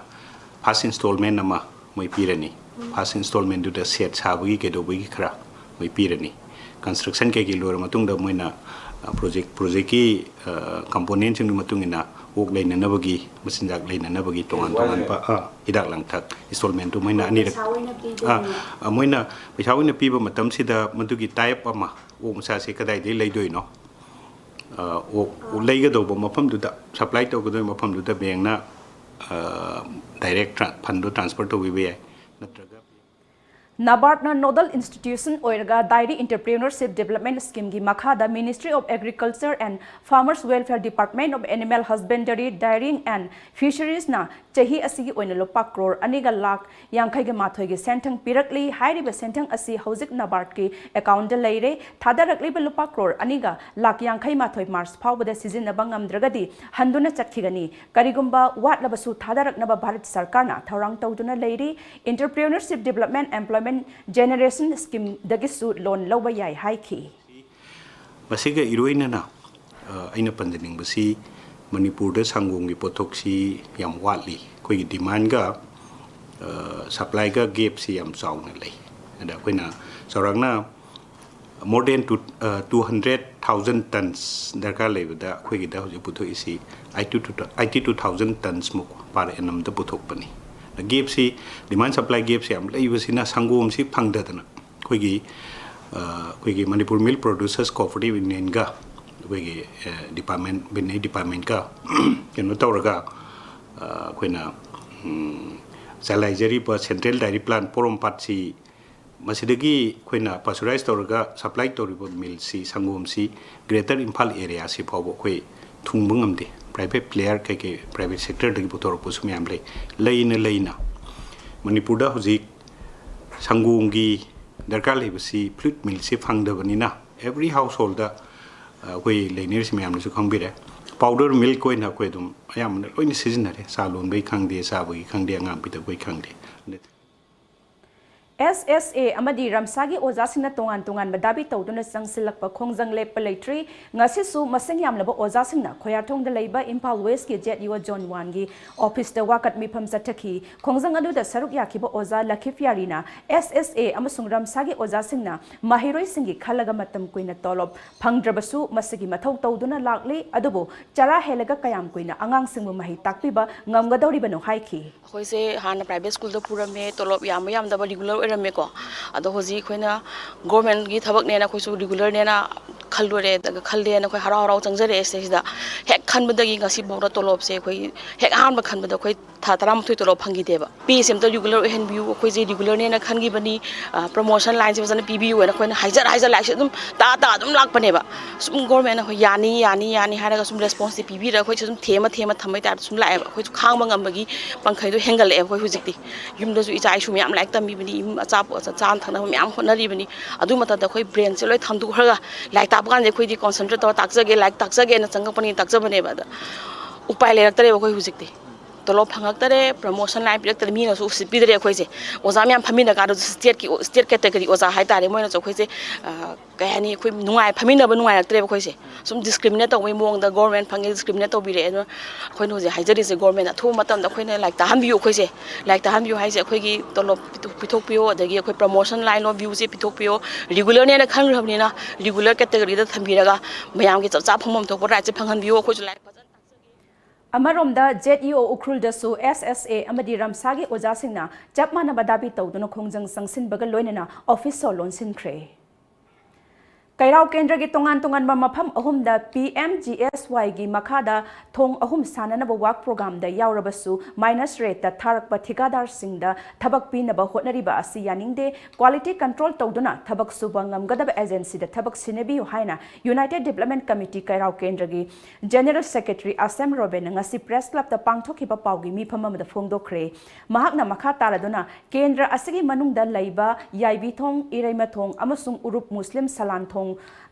ꯐꯥꯔꯁ ꯏꯟꯁꯇꯣꯜꯃꯦꯟ ꯑꯃ ꯃꯣꯏ ꯄꯤꯔꯅꯤ꯫ ꯐꯥꯔꯁ ꯏꯟꯁꯇꯣꯜꯃꯦꯟꯗꯨꯗ ꯁꯦꯠ ꯁꯥꯕꯒꯤ ꯀꯩꯗꯧꯕꯒꯤ ꯈꯔ ꯃꯣꯏ ꯄꯤꯔꯅꯤ꯫ ꯀꯟꯁꯇ꯭ꯔꯛꯁꯟ ꯀꯩꯀꯩ ꯂꯣꯏꯔ ꯃꯇꯨꯡꯗ ꯃꯣꯏꯅ, ꯑ, ꯄ꯭ꯔꯣꯖꯦꯛ, ꯄ꯭ꯔꯣꯖꯦꯛꯀꯤ, ꯑ, ꯀꯝꯄꯣꯅꯦꯟꯁꯤꯡꯒꯤ ꯃꯇꯨꯡ ꯏꯟꯅ ꯑꯣꯛ ꯂꯩꯅꯅꯕꯒꯤ, ꯃꯆꯤꯟꯖꯥꯛ ꯂꯩꯅꯅꯕꯒꯤ ꯇꯣꯉꯥꯟ ꯇꯣꯉꯥꯟꯕ, ꯑ, ꯍꯤꯗꯥꯛ ꯂꯥꯡꯊꯛ ꯏꯟꯁꯇꯣꯜꯃꯦꯟꯗꯨ ꯃꯣꯏꯅ ꯑꯅꯤꯔꯛ, ꯄꯩꯁꯥ ꯑꯣꯏꯅ ꯑ, ꯄꯤꯗꯣꯏꯅꯦ? ꯑ, ꯃꯣꯏꯅ ꯄꯩꯁꯥ ꯑꯣꯏꯅ ꯄꯤꯕ ꯃꯇꯝꯁꯤꯗ ꯃꯗꯨꯒꯤ ꯇꯥꯏꯞ ꯑꯃ, ꯑꯣꯛ ꯃꯆꯥꯁꯦ ꯀꯗꯥꯏꯗꯒꯤ ꯂꯩꯗꯣꯏꯅꯣ, ꯑ, ꯑꯣꯛ, ꯑꯣꯛ ꯂꯩꯒꯗꯧꯕ ꯃꯐꯝꯗꯨꯗ, ꯁꯄ꯭ꯂꯥꯏ ꯇꯧꯒꯗꯧꯕ ꯃꯐꯝꯗꯨꯗ ꯕꯦꯡꯅ, ꯑ, ꯗꯥꯏꯔꯦꯛ ꯇ꯭ꯔꯥ-, ꯐꯟꯗꯣ ꯇ꯭ꯔꯥꯟꯁꯐꯔ ꯇꯧꯕꯤꯕ ꯌꯥꯏ, ꯅꯠꯇ꯭ꯔꯒ ꯅꯕꯥꯔꯗꯅ ꯅꯣꯗꯜ ꯏꯟꯁꯇꯤꯇ꯭ꯌꯨꯁꯟ ꯑꯣꯏꯔꯒ Dairy Entrepreneurship Development Scheme ꯒꯤ ꯃꯈꯥꯗ Ministry of Agriculture and Farmers Welfare, Department of Animal Husbandry, Dairying and Fisheries ꯅ ꯆꯍꯤ ꯑꯁꯤꯒꯤ ꯑꯣꯏꯅ ꯂꯨꯄꯥ ꯀ꯭ꯔꯣꯔ ꯑꯅꯤꯒ ꯂꯥꯈ ꯌꯥꯡꯈꯩꯒ ꯃꯥꯊꯣꯏꯒꯤ ꯁꯦꯟꯊꯪ ꯄꯤꯔꯛꯂꯤ꯫ ꯍꯥꯏꯔꯤꯕ ꯁꯦꯟꯊꯪ ꯑꯁꯤ ꯍꯧꯖꯤꯛ ꯅꯕꯥꯔꯗꯀꯤ ꯑꯦꯀꯥꯎꯟꯗ ꯂꯩꯔꯦ꯫ ꯊꯥꯗꯔꯛꯂꯤꯕ ꯂꯨꯄꯥ ꯀ꯭ꯔꯣꯔ ꯑꯅꯤꯒ ꯂꯥꯈ ꯌꯥꯡꯈꯩ ꯃꯥꯊꯣꯏ ꯃꯥꯔꯆ ꯐꯥꯎꯕꯗ ꯁꯤꯖꯤꯟꯅꯕ ꯉꯝꯗ꯭ꯔꯒꯗꯤ ꯍꯟꯗꯨꯅ ꯆꯠꯈꯤꯒꯅꯤ꯫ ꯀꯔꯤꯒꯨꯝꯕ ꯋꯥꯠꯂꯕꯁꯨ ꯊꯥꯗꯔꯛꯅꯕ ꯚꯥꯔꯠ ꯁꯔꯀꯥꯔꯅ ꯊꯧꯔꯥꯡ ꯇꯧꯗꯨꯅ ꯂꯩꯔꯤ꯫ Entrepreneurship Development Employment Generation Scheme ꯗꯒꯤꯁꯨ ꯂꯣꯟ ꯂꯧꯕ ꯌꯥꯏ ꯍꯥꯏꯈꯤ꯫ ꯃꯁꯤꯒ ꯏꯔꯣꯏꯅꯅ, ꯑ, ꯑꯩꯅ ꯄꯟꯖꯅꯤꯡꯕꯁꯤ ꯃꯅꯤꯄꯨꯔꯗ ꯁꯪꯒꯣꯝꯒꯤ ꯄꯣꯠꯊꯣꯛꯁꯤ ꯌꯥꯝ ꯋꯥꯠꯂꯤ꯫ ꯑꯩꯈꯣꯏꯒꯤ ꯗꯤꯃꯥꯟꯒ, ꯑ, ꯁꯄ꯭ꯂꯥꯏꯒ ꯒꯦꯞꯁꯤ ꯌꯥꯝ ꯆꯥꯎꯅ ꯂꯩ꯫ ꯑꯗ ꯑꯩꯈꯣꯏꯅ ꯆꯥꯎꯔꯥꯛꯅ more than two, ꯑ, two hundred thousand tons ꯗꯔꯀꯥꯔ ꯂꯩꯕꯗ ꯑꯩꯈꯣꯏꯒꯤꯗ ꯍꯧꯖꯤꯛ ꯄꯨꯊꯣꯛꯏꯁꯤ eighty two, eighty two thousand tons ꯃꯨꯛ per annum ꯗ ꯄꯨꯊꯣꯛꯄꯅꯤ꯫ ꯒꯦꯞꯁꯤ, ꯗꯤꯃꯥꯟ ꯁꯄ꯭ꯂꯥꯏ ꯒꯦꯞꯁꯤ ꯌꯥꯝ ꯂꯩꯕꯁꯤꯅ ꯁꯪꯒꯣꯝꯁꯤ ꯐꯪꯗꯗꯅ ꯑꯩꯈꯣꯏꯒꯤ ꯑꯩꯈꯣꯏꯒꯤ ꯃꯅꯤꯄꯨꯔ ꯃꯤꯜꯛ ꯄ꯭ꯔꯣꯗ꯭ꯌꯨꯁꯔꯁ ꯀꯣꯑꯣꯄꯔꯦꯇꯤꯚ ꯌꯨꯅꯤꯌꯟꯒ ꯑꯩꯈꯣꯏꯒꯤ ꯗꯤꯄꯥꯔꯠꯃꯦꯟ, ꯚꯦꯇꯅꯔꯤ ꯗꯤꯄꯥꯔꯠꯃꯦꯟꯒ ꯀꯩꯅꯣ ꯇꯧꯔꯒ ꯑꯩꯈꯣꯏꯅ ꯆꯂꯥꯏꯖꯔꯤꯕ ꯁꯦꯟꯇ꯭ꯔꯦꯜ ꯗꯥꯏꯔꯤ ꯄ꯭ꯂꯥꯟ ꯄꯣꯔꯣꯝꯄꯥꯠꯁꯤ ꯃꯁꯤꯗꯒꯤ ꯑꯩꯈꯣꯏꯅ ꯄꯥꯁꯆꯔꯥꯏꯁ ꯇꯧꯔꯒ ꯁꯄ꯭ꯂꯥꯏ ꯇꯧꯔꯤꯕ ꯃꯤꯜꯛꯁꯤ, ꯁꯪꯒꯣꯝꯁꯤ ꯒ꯭ꯔꯦꯇꯔ ꯏꯝꯐꯥꯜ ꯑꯦꯔꯤꯌꯥꯁꯤ ꯐꯥꯎꯕ ꯑꯩꯈꯣꯏ ꯊꯨꯡꯕ ꯉꯝꯗꯦ꯫ ꯄ꯭ꯔꯥꯏꯚꯦꯠ ꯄ꯭ꯂꯦꯌꯔ ꯀꯩꯀꯩ, ꯄ꯭ꯔꯥꯏꯚꯦꯠ ꯁꯦꯛꯇꯔꯗꯒꯤ ꯄꯨꯊꯣꯔꯛꯄꯁꯨ ꯃꯌꯥꯝ ꯂꯩ꯫ ꯂꯩꯅ ꯂꯩꯅ ꯃꯅꯤꯄꯨꯔꯗ ꯍꯧꯖꯤꯛ ꯁꯪꯒꯣꯝꯒꯤ ꯗꯔꯀꯥꯔ ꯂꯩꯕꯁꯤ ꯐ꯭ꯂꯨꯏꯗ ꯃꯤꯜꯛꯁꯤ ꯐꯪꯗꯕꯅꯤꯅ, ꯑꯦꯚ꯭ꯔꯤ ꯍꯥꯎꯁꯍꯣꯜꯗ ꯑꯩꯈꯣꯏ ꯂꯩꯅꯔꯤꯁꯤ ꯃꯌꯥꯝꯅꯁꯨ ꯈꯪꯕꯤꯔꯦ, ꯄꯥꯎꯗꯔ ꯃꯤꯜꯛ ꯑꯣꯏꯅ ꯑꯩꯈꯣꯏ ꯑꯗꯨꯝ ꯑꯌꯥꯝꯕꯅ ꯂꯣꯏꯅ ꯁꯤꯖꯤꯟꯅꯔꯦ꯫ ꯆꯥ ꯂꯣꯟꯕꯒꯤ ꯈꯪꯗꯦ, ꯆꯥꯕꯒꯤ ꯈꯪꯗꯦ, ꯑꯉꯥꯡ ꯄꯤꯊꯛꯄꯒꯤ ꯈꯪꯗꯦ꯫ ꯑꯦꯁ ꯑꯦꯁ ꯑꯦ ꯑꯃꯗꯤ ꯔꯝꯁꯥꯒꯤ ꯑꯣꯖꯥꯁꯤꯡꯅ ꯇꯣꯉꯥꯟ ꯇꯣꯉꯥꯟꯕ ꯗꯥꯕꯤ ꯇꯧꯗꯨꯅ ꯆꯪꯁꯤꯜꯂꯛꯄ ꯈꯣꯡꯖꯪ ꯂꯦꯞꯄ ꯂꯩꯇ꯭ꯔꯤ꯫ ꯉꯁꯤꯁꯨ ꯃꯁꯤꯡ ꯌꯥꯝꯂꯕ ꯑꯣꯖꯥꯁꯤꯡꯅ ꯈꯣꯌꯥꯊꯣꯡꯗ ꯂꯩꯕ ꯏꯝꯐꯥꯜ ꯋꯦꯁꯀꯤ ꯖꯦꯠ ꯌꯨ ꯖꯣꯟ ꯋꯥꯟꯒꯤ ꯑꯣꯐꯤꯁꯇ ꯋꯥꯀꯠ ꯃꯤꯐꯝ ꯆꯠꯊꯈꯤ꯫ ꯈꯣꯡꯖꯪ ꯑꯗꯨꯗ ꯁꯔꯨꯛ ꯌꯥꯈꯤꯕ ꯑꯣꯖꯥ ꯂꯈꯤꯐꯤꯌꯥꯔꯤꯅ ꯑꯦꯁ ꯑꯦꯁ ꯑꯦ ꯑꯃꯁꯨꯡ ꯔꯝꯁꯥꯒꯤ ꯑꯣꯖꯥꯁꯤꯡꯅ ꯃꯍꯩꯔꯣꯏꯁꯤꯡꯒꯤ ꯈꯜꯂꯒ ꯃꯇꯝ ꯀꯨꯏꯅ ꯇꯣꯂꯣꯞ ꯐꯪꯗ꯭ꯔꯕꯁꯨ ꯃꯁꯤꯒꯤ ꯃꯊꯧ ꯇꯧꯗꯨꯅ ꯂꯥꯛꯂꯤ, ꯑꯗꯨꯕꯨ ꯆꯔꯥ ꯍꯦꯜꯂꯒ ꯀꯌꯥꯝ ꯀꯨꯏꯅ ꯑꯉꯥꯡꯁꯤꯡꯕꯨ ꯃꯍꯩ ꯇꯥꯛꯄꯤꯕ ꯉꯝꯒꯗꯧꯔꯤꯕꯅꯣ ꯍꯥꯏꯈꯤ꯫ ꯑꯩꯈꯣꯏꯁꯦ ꯍꯥꯟꯅ ꯄ꯭ꯔꯥꯏꯚꯦꯠ ꯁ꯭ꯀꯨꯜꯗ ꯄꯨꯔꯝꯃꯦ, ꯇꯣꯂꯣꯞ ꯌꯥꯝꯕ ꯌꯥꯝꯗꯕ ꯔꯤꯒꯨꯂꯔ ꯑꯣꯏꯔꯝꯃꯦꯀꯣ꯫ ꯑꯗꯣ ꯍꯧꯖꯤꯛ ꯑꯩꯈꯣꯏꯅ ꯒꯣꯔꯃꯦꯟꯒꯤ ꯊꯕꯛꯅꯦꯅ ꯑꯩꯈꯣꯏꯁꯨ ꯔꯤꯒꯨꯂꯔꯅꯦꯅ ꯈꯜꯂꯨꯔꯦ, ꯑꯗꯨꯒ ꯈꯜꯂꯦꯅ ꯑꯩꯈꯣꯏ ꯍꯔꯥꯎ ꯍꯔꯥꯎ ꯆꯪꯖꯔꯛꯑꯦ ꯁꯤꯗꯩꯁꯤꯗ꯫ ꯍꯦꯛ ꯈꯟꯕꯗꯒꯤ ꯉꯁꯤꯐꯥꯎꯗ ꯇꯣꯂꯣꯞꯁꯦ ꯑꯩꯈꯣꯏ ꯍꯦꯛ ꯑꯍꯥꯟꯕ ꯈꯟꯕꯗ ꯑꯩꯈꯣꯏ ꯊꯥ ꯇꯔꯥꯃꯥꯊꯣꯏ ꯇꯣꯂꯣꯞ ꯐꯪꯈꯤꯗꯦꯕ꯫ ꯄꯦꯁꯦ ꯑꯝꯇ ꯔꯤꯒꯨꯂꯔ ꯑꯣꯏꯍꯟꯕꯤꯌꯨ, ꯑꯩꯈꯣꯏꯁꯦ ꯔꯤꯒꯨꯂꯔꯅꯦꯅ ꯈꯟꯈꯤꯕꯅꯤ, ꯄ꯭ꯔꯃꯣꯁꯟ ꯂꯥꯏꯟꯁꯦ ꯐꯖꯅ ꯄꯤꯕꯤꯌꯨ ꯍꯥꯏꯅ ꯑꯩꯈꯣꯏꯅ ꯍꯥꯏꯖꯔ ꯍꯥꯏꯖꯔ ꯂꯥꯏꯔꯤꯛꯁꯦ ꯑꯗꯨꯝ ꯇꯥ ꯇꯥ ꯑꯗꯨꯝ ꯂꯥꯛꯄꯅꯦꯕ꯫ ꯁꯨꯝ ꯒꯣꯔꯃꯦꯟꯅ ꯑꯩꯈꯣꯏ ꯌꯥꯅꯤ ꯌꯥꯅꯤ ꯌꯥꯅꯤ ꯍꯥꯏꯔꯒ ꯁꯨꯝ ꯔꯦꯁꯄꯣꯟꯁꯇꯤ ꯄꯤꯕꯤꯔꯒ ꯑꯩꯈꯣꯏꯁꯨ ꯑꯗꯨꯝ ꯊꯦꯝꯃ ꯊꯦꯝꯃ ꯊꯝꯕꯩ ꯇꯥꯏꯞꯇ ꯁꯨꯝ ꯂꯥꯛꯑꯦꯕ꯫ ꯑꯩꯈꯣꯏꯁꯨ ꯈꯥꯡꯕ ꯉꯝꯕꯒꯤ ꯄꯟꯈꯩꯗꯣ ꯍꯦꯟꯒꯠꯂꯛꯑꯦꯕ꯫ ꯑꯩꯈꯣꯏ ꯍꯧꯖꯤꯛꯇꯤ ꯌꯨꯝꯗꯁꯨ ꯏꯆꯥ ꯏꯁꯨ ꯃꯌꯥꯝ ꯂꯥꯏꯔꯤꯛ ꯇꯝꯕꯤꯕꯅꯤ, ꯏꯃꯨꯡ ꯑꯆꯥꯄꯣꯠ ꯆꯥꯅ ꯊꯛꯅꯕ ꯃꯌꯥꯝ ꯍꯣꯠꯅꯔꯤꯕꯅꯤ꯫ ꯑꯗꯨ ꯃꯇꯝꯗ ꯑꯩꯈꯣꯏ ꯕ꯭ꯔꯦꯟꯁꯦ ꯂꯣꯏ ꯊꯥꯡꯗꯣꯛꯈ꯭ꯔꯒ ꯂꯥꯏꯔꯤꯛ ꯇꯥꯛꯄ ꯀꯥꯟꯗ ꯑꯩꯈꯣꯏꯗꯤ ꯀꯣꯟꯁꯦꯟꯇ꯭ꯔꯦꯠ ꯇꯧꯔ ꯇꯥꯛꯆꯒꯦ, ꯂꯥꯏꯔꯤꯛ ꯇꯥꯛꯆꯒꯦꯅ ꯆꯪꯉꯛꯄꯅꯤ, ꯇꯥꯛꯆꯕꯅꯦꯕ꯫ ꯑꯗ ꯎꯄꯥꯏ ꯂꯩꯔꯛꯇ꯭ꯔꯦꯕ ꯑꯩꯈꯣꯏ ꯍꯧꯖꯤꯛꯇꯤ꯫ ꯇꯣꯂꯣꯞ ꯐꯪꯉꯛꯇꯔꯦ, ꯄ꯭ꯔꯃꯣꯁꯟ ꯂꯥꯏꯟ ꯄꯤꯔꯛꯇꯔꯦ, ꯃꯤꯅꯁꯨ ꯎꯁꯤꯠꯄꯤꯗꯔꯦ ꯑꯩꯈꯣꯏꯁꯦ꯫ ꯑꯣꯖꯥ ꯃꯌꯥꯝ ꯐꯝꯃꯤꯟꯅ ꯀꯥꯟꯗꯁꯨ ꯁ꯭ꯇꯦꯠꯀꯤ, ꯁ꯭ꯇꯦꯠ ꯀꯦꯇꯒꯔꯤ ꯑꯣꯖꯥ ꯍꯥꯏꯇꯥꯔꯦ, ꯃꯣꯏꯅꯁꯨ ꯑꯩꯈꯣꯏꯁꯦ ꯀꯩ ꯍꯥꯏꯅꯤ, ꯑꯩꯈꯣꯏ ꯅꯨꯡꯉꯥꯏ, ꯐꯝꯃꯤꯟꯅꯕ ꯅꯨꯡꯉꯥꯏꯔꯛꯇ꯭ꯔꯦꯕ ꯑꯩꯈꯣꯏꯁꯦ꯫ ꯁꯨꯝ ꯗꯤꯁꯀ꯭ꯔꯤꯃꯤꯅꯦꯠ ꯇꯧꯕꯒꯤ ꯃꯑꯣꯡꯗ ꯒꯣꯔꯃꯦꯟ ꯐꯪꯉꯦ, ꯗꯤꯁꯀ꯭ꯔꯤꯃꯤꯅꯦꯠ ꯇꯧꯕꯤꯔꯛꯑꯦ꯫ ꯑꯗꯨꯅ ꯑꯩꯈꯣꯏꯅ ꯍꯧꯖꯤꯛ ꯍꯥꯏꯖꯔꯤꯁꯦ, ꯒꯣꯔꯃꯦꯟ ꯑꯊꯨꯕ ꯃꯇꯝꯗ ꯑꯩꯈꯣꯏꯅ ꯂꯥꯏꯔꯤꯛ ꯇꯥꯛꯍꯟꯕꯤꯌꯨ ꯑꯩꯈꯣꯏꯁꯦ꯫ ꯂꯥꯏꯔꯤꯛ ꯇꯥꯛꯍꯟꯕꯤꯌꯨ ꯍꯥꯏꯁꯦ ꯑꯩꯈꯣꯏꯒꯤ ꯇꯣꯂꯣꯞ ꯄꯤꯊꯣꯛ-, ꯄꯤꯊꯣꯛꯄꯤꯌꯣ, ꯑꯗꯒꯤ ꯑꯩꯈꯣꯏ ꯄ꯭ꯔꯃꯣꯁꯟ ꯂꯥꯏꯟ ꯑꯣꯐ ꯚ꯭ꯌꯨꯁꯦ ꯄꯤꯊꯣꯛꯄꯤꯌꯣ, ꯔꯤꯒꯨꯂꯔꯅꯦꯅ ꯈꯟꯈ꯭ꯔꯕꯅꯤꯅ ꯔꯤꯒꯨꯂꯔ ꯀꯦꯇꯒꯔꯤꯗ ꯊꯝꯕꯤꯔꯒ ꯃꯌꯥꯝꯒꯤ ꯆꯞ ꯆꯥ ꯐꯪꯐꯝ ꯊꯣꯛꯄ ꯔꯥꯏꯠꯁꯦ ꯐꯪꯍꯟꯕꯤꯌꯨ꯫ ꯑꯩꯈꯣꯏꯁꯨ ꯂꯥꯏꯔꯤꯛ ꯐꯖꯅ ꯇꯥꯛꯆꯒꯦ꯫ ꯑꯃꯔꯣꯝꯗ, ꯖꯦꯠ ꯏ ꯑꯣ ꯎꯈ꯭ꯔꯨꯜꯗꯁꯨ ꯑꯦꯁ ꯑꯦꯁ ꯑꯦ ꯑꯃꯗꯤ ꯔꯝꯁꯥꯒꯤ ꯑꯣꯖꯥꯁꯤꯡꯅ ꯆꯞ ꯃꯥꯟꯅꯕ ꯗꯥꯕꯤ ꯇꯧꯗꯨꯅ ꯈꯣꯡꯖꯪ ꯆꯪꯁꯤꯟꯕꯒ ꯂꯣꯏꯅꯅ ꯑꯣꯐꯤꯁ ꯍꯣꯜ ꯂꯣꯟꯁꯤꯟꯈ꯭ꯔꯦ꯫ ꯀꯩꯔꯥꯎ ꯀꯦꯟꯗ꯭ꯔꯒꯤ ꯇꯣꯉꯥꯟ ꯇꯣꯉꯥꯟꯕ ꯃꯐꯝ ꯑꯍꯨꯝꯗ ꯄꯤ ꯑꯦꯝ ꯖꯤ ꯑꯦꯁ ꯋꯥꯏꯒꯤ ꯃꯈꯥꯗ ꯊꯣꯡ ꯑꯍꯨꯝ ꯁꯥꯅꯅꯕ ꯋꯥꯔꯛ ꯄ꯭ꯔꯣꯒ꯭ꯔꯥꯝꯗ ꯌꯥꯎꯔꯕꯁꯨ, ꯃꯥꯏꯅꯁ ꯔꯦꯠꯇ ꯊꯥꯔꯛꯄ ꯊꯤꯀꯥꯗꯥꯔꯁꯤꯡꯗ ꯊꯕꯛ ꯄꯤꯅꯕ ꯍꯣꯠꯅꯔꯤꯕ ꯑꯁꯤ ꯌꯥꯅꯤꯡꯗꯦ꯫ ꯀ꯭ꯋꯥꯂꯤꯇꯤ ꯀꯟꯇ꯭ꯔꯣꯜ ꯇꯧꯗꯨꯅ ꯊꯕꯛ ꯁꯨꯕ ꯉꯝꯒꯗꯕ ꯑꯦꯖꯦꯟꯁꯤꯗ ꯊꯕꯛ ꯁꯤꯟꯅꯕꯤꯌꯨ ꯍꯥꯏꯅ ꯌꯨꯅꯥꯏꯇꯦꯗ ꯗꯤꯕ꯭ꯂꯞꯃꯦꯟ ꯀꯃꯤꯇꯤ ꯀꯩꯔꯥꯎ ꯀꯦꯟꯗ꯭ꯔꯒꯤ ꯖꯦꯅꯔꯦꯜ ꯁꯦꯀ꯭ꯔꯦꯇꯔꯤ ꯑꯁꯦꯝ ꯔꯣꯕꯦꯟꯅ ꯉꯁꯤ ꯄ꯭ꯔꯦꯁ ꯀ꯭ꯂꯕꯇ ꯄꯥꯡꯊꯣꯛꯈꯤꯕ ꯄꯥꯎꯒꯤ ꯃꯤꯐꯝ ꯑꯃꯗ ꯐꯣꯡꯗꯣꯛꯈ꯭ꯔꯦ꯫ ꯃꯍꯥꯛꯅ ꯃꯈꯥ ꯇꯥꯔꯗꯨꯅ ꯀꯦꯟꯗ꯭ꯔ ꯑꯁꯤꯒꯤ ꯃꯅꯨꯡꯗ ꯂꯩꯕ ꯌꯥꯏꯕꯤꯊꯣꯡ, ꯏꯔꯩꯃꯊꯣꯡ ꯑꯃꯁꯨꯡ ꯎꯔꯨꯞ ꯃꯨꯁꯂꯤꯝ ꯁꯂꯥꯟꯊꯣꯡꯗ